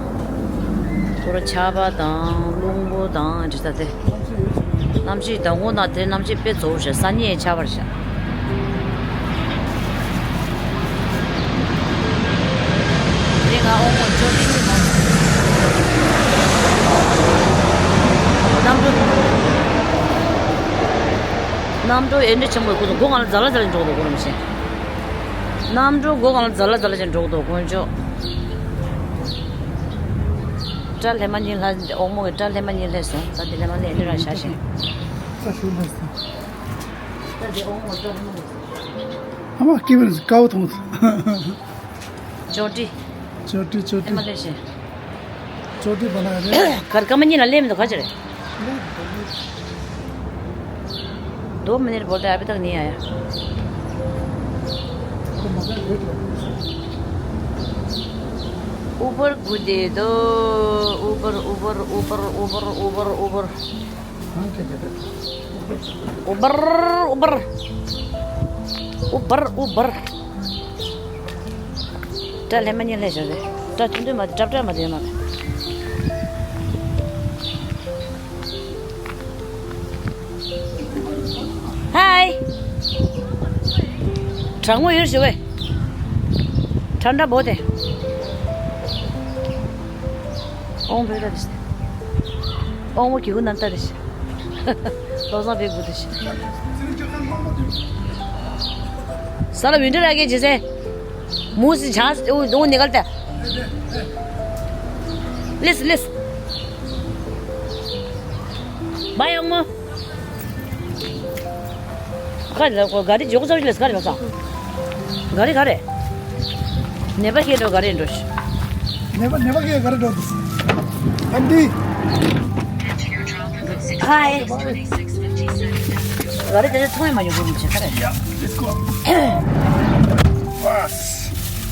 ཁོ་ར་ཆར་པ་དང་རླུང་བུ་དང་འདྲ་ས་དེ། གནམ་གཤིས་དང་པོ་ན་དེ་གནམ་གཤིས་དཔེ་ཚ་པོ་ཞིག་སང་ཉིན་ཆར་པ་རེད་ཤག་དེ་ང་ཨོ་མོ་ཅོ་ཅི་ནི་མ། གནམ་གྲུ། གནམ་གྲུ་ཨེ་འདྲ་ཆེན་པོ་ཁོ་ཚོ་སྒོ་གང་ལ་ཛ་ལ་ཛ་ལ་འགྲོ་འདུག་གོ་རམ་ཤེས། གནམ་གྲུ་སྒོ་གང་ལ་ཛ་ལ་ཛ་ལ་ཅན་འགྲོ་འདུག་དཀོན་མཆོག་སྐྲ་ལྷས་མ་གཉིས་ལྷས། ཨོ་མོ་གི་སྐྲ་ལྷས་མ་གཉིས་ལྷས་སོང་། ད་དེ་ལྷས་མ་ལྷས་ཨེ་འདྲ་རང་ཤ་ཤེས། ས་ཞུ་ལྷས་སོང་། ད་དེ་ཨོ་མོ་སྐྲ་ལྷས་མ་ལྷས་སོང་། ཨ་མ་སྐྱེ་བར་དཀའ་བོ་མཐོང་། ཅོ་ཏི། ཅོ་ཏི་ཅོ་ཏི། ཨེ་མ་ལེ་ཤི། ཅོ་ཏི་བ་ན་རེ། གར་སྐར་མ་གཉིས་ལ་སླེབས་མི་འདུག་ག་ཅི་རེད། दो मिनट बोलते हैं, अभी तक नहीं आया। ऊपर कूदे दो। ऊपर, ऊपर, ऊपर, ऊपर, ऊपर, ऊपर। ऊपर, ऊपर। ऊपर, ऊपर। སྐྲ་ལྷས་མ་གཉིས་ལྷས་བཞག་རེད། སྐྲ་ཐུང་ཐུང་མ་རེད། སྲབ་སྲབ་མ་རེད་མ་རེད། ཧའི། གྲང་མོ་ཡོད་ཞུ་བས། ཁྲ་འདྲ་བོ་དེ། ཨོང་བོད་ལ་དེ་ཤི། ཨོང་བོ་གི་གུ་ནམ་ལྟ་དེ་ཤི། ལོ་བཟང་བོད་གུ་དེ་ཤི། ས་ལ་ཝིན་ཊར་ཨ་གེ་ཇི་སེ། མུ་སི་ཆ་ཨུ་ཨུ་ནི་གལ་ཏེ། ལིས་ལིས། བ་ཡོང་མོ། ག་རེ་ལ་གོ་ག་རེ་འཇོག་ཚར་ལས་ག་རེ་ལ་ས། ག་རེ་ག་རེ། ནེ་པ་ཁེ་འགྲོ་ག་རེ་འགྲོ་ཤི། ནེ་པ་ནེ་པ་ཁེ་ག་རེ་འགྲོ་དུས། ཨེམ་ཌི། ཧའི། ག་རེ་དེ་རེ་ཐོང་ཡ་མ་ཡོང་གི་མི་ཆེ་ག་རེ། ཡ། ལེ་ཊི་སི་གོ། བཱས།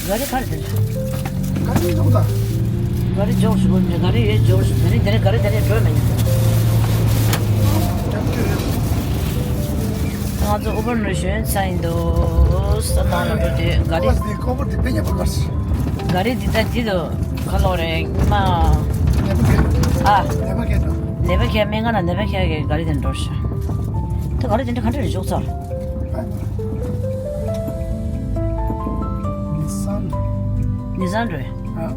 ག་རེ་ག་རེ་དེ་རེ། ག་རེ་འཇོག་ད། ག་རེ་འཇོག་ཞུ་གོ་མི་ག་རེ་ཡོད་འཇོག་ཞུ། དེ་རིང་དེ་རིང་ག་རེ་དེ་རིང་འགྲོ་མི་ཉན། ང་ཚོ་ཨུ་བར་ནུ་ཞོན་ཚ་ཡིན་འདུག་ས་ནང་ལ་འགྲོ་དུས་ག་རེ། ཁོ་བར་དེ་པེ་ཉེ་པོ་གར་སི། ག་རེ་འདི་ད་འདི་དུ་ཁ་ལོ་རེ་མ། ནེ་པ་ཁེ། ཨ། ནེ་པ་ཁེ་དང་། ནེ་པ་ཁེ་མེ་ང་ན་ནེ་པ་ཁེ་གི་ག་རེ་དེ་འགྲོ་ཤ། ད་ག་རེ་དེ་འདྲ་ག་འདྲ་རེ་འཇོག་ཚར། ནི་སན། ནི་སན་རེད། ཨ།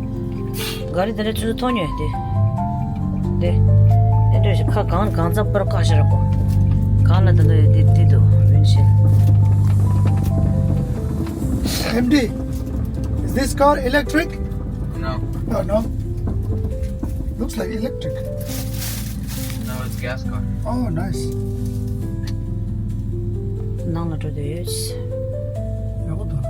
ག་རེ་དེ་འདྲ་ཚུར་མཐོང་ཉོས་དེ། དེ། དེ་འདྲ་ཞིག་ཁ་གང་གང་ཚ་པར་ཀ་ཤ་ར་གོ། གང་ལ་དེ་འདྲ་ཡོད་དེ་དེ་དུ་ཡོན་ཤེས། M D, is this car electric? No. Oh, no. Looks like electric. No, it's gas car. Oh, nice. ནང་ལ་འགྲོ་དུས། ཡག་པོ་འདུག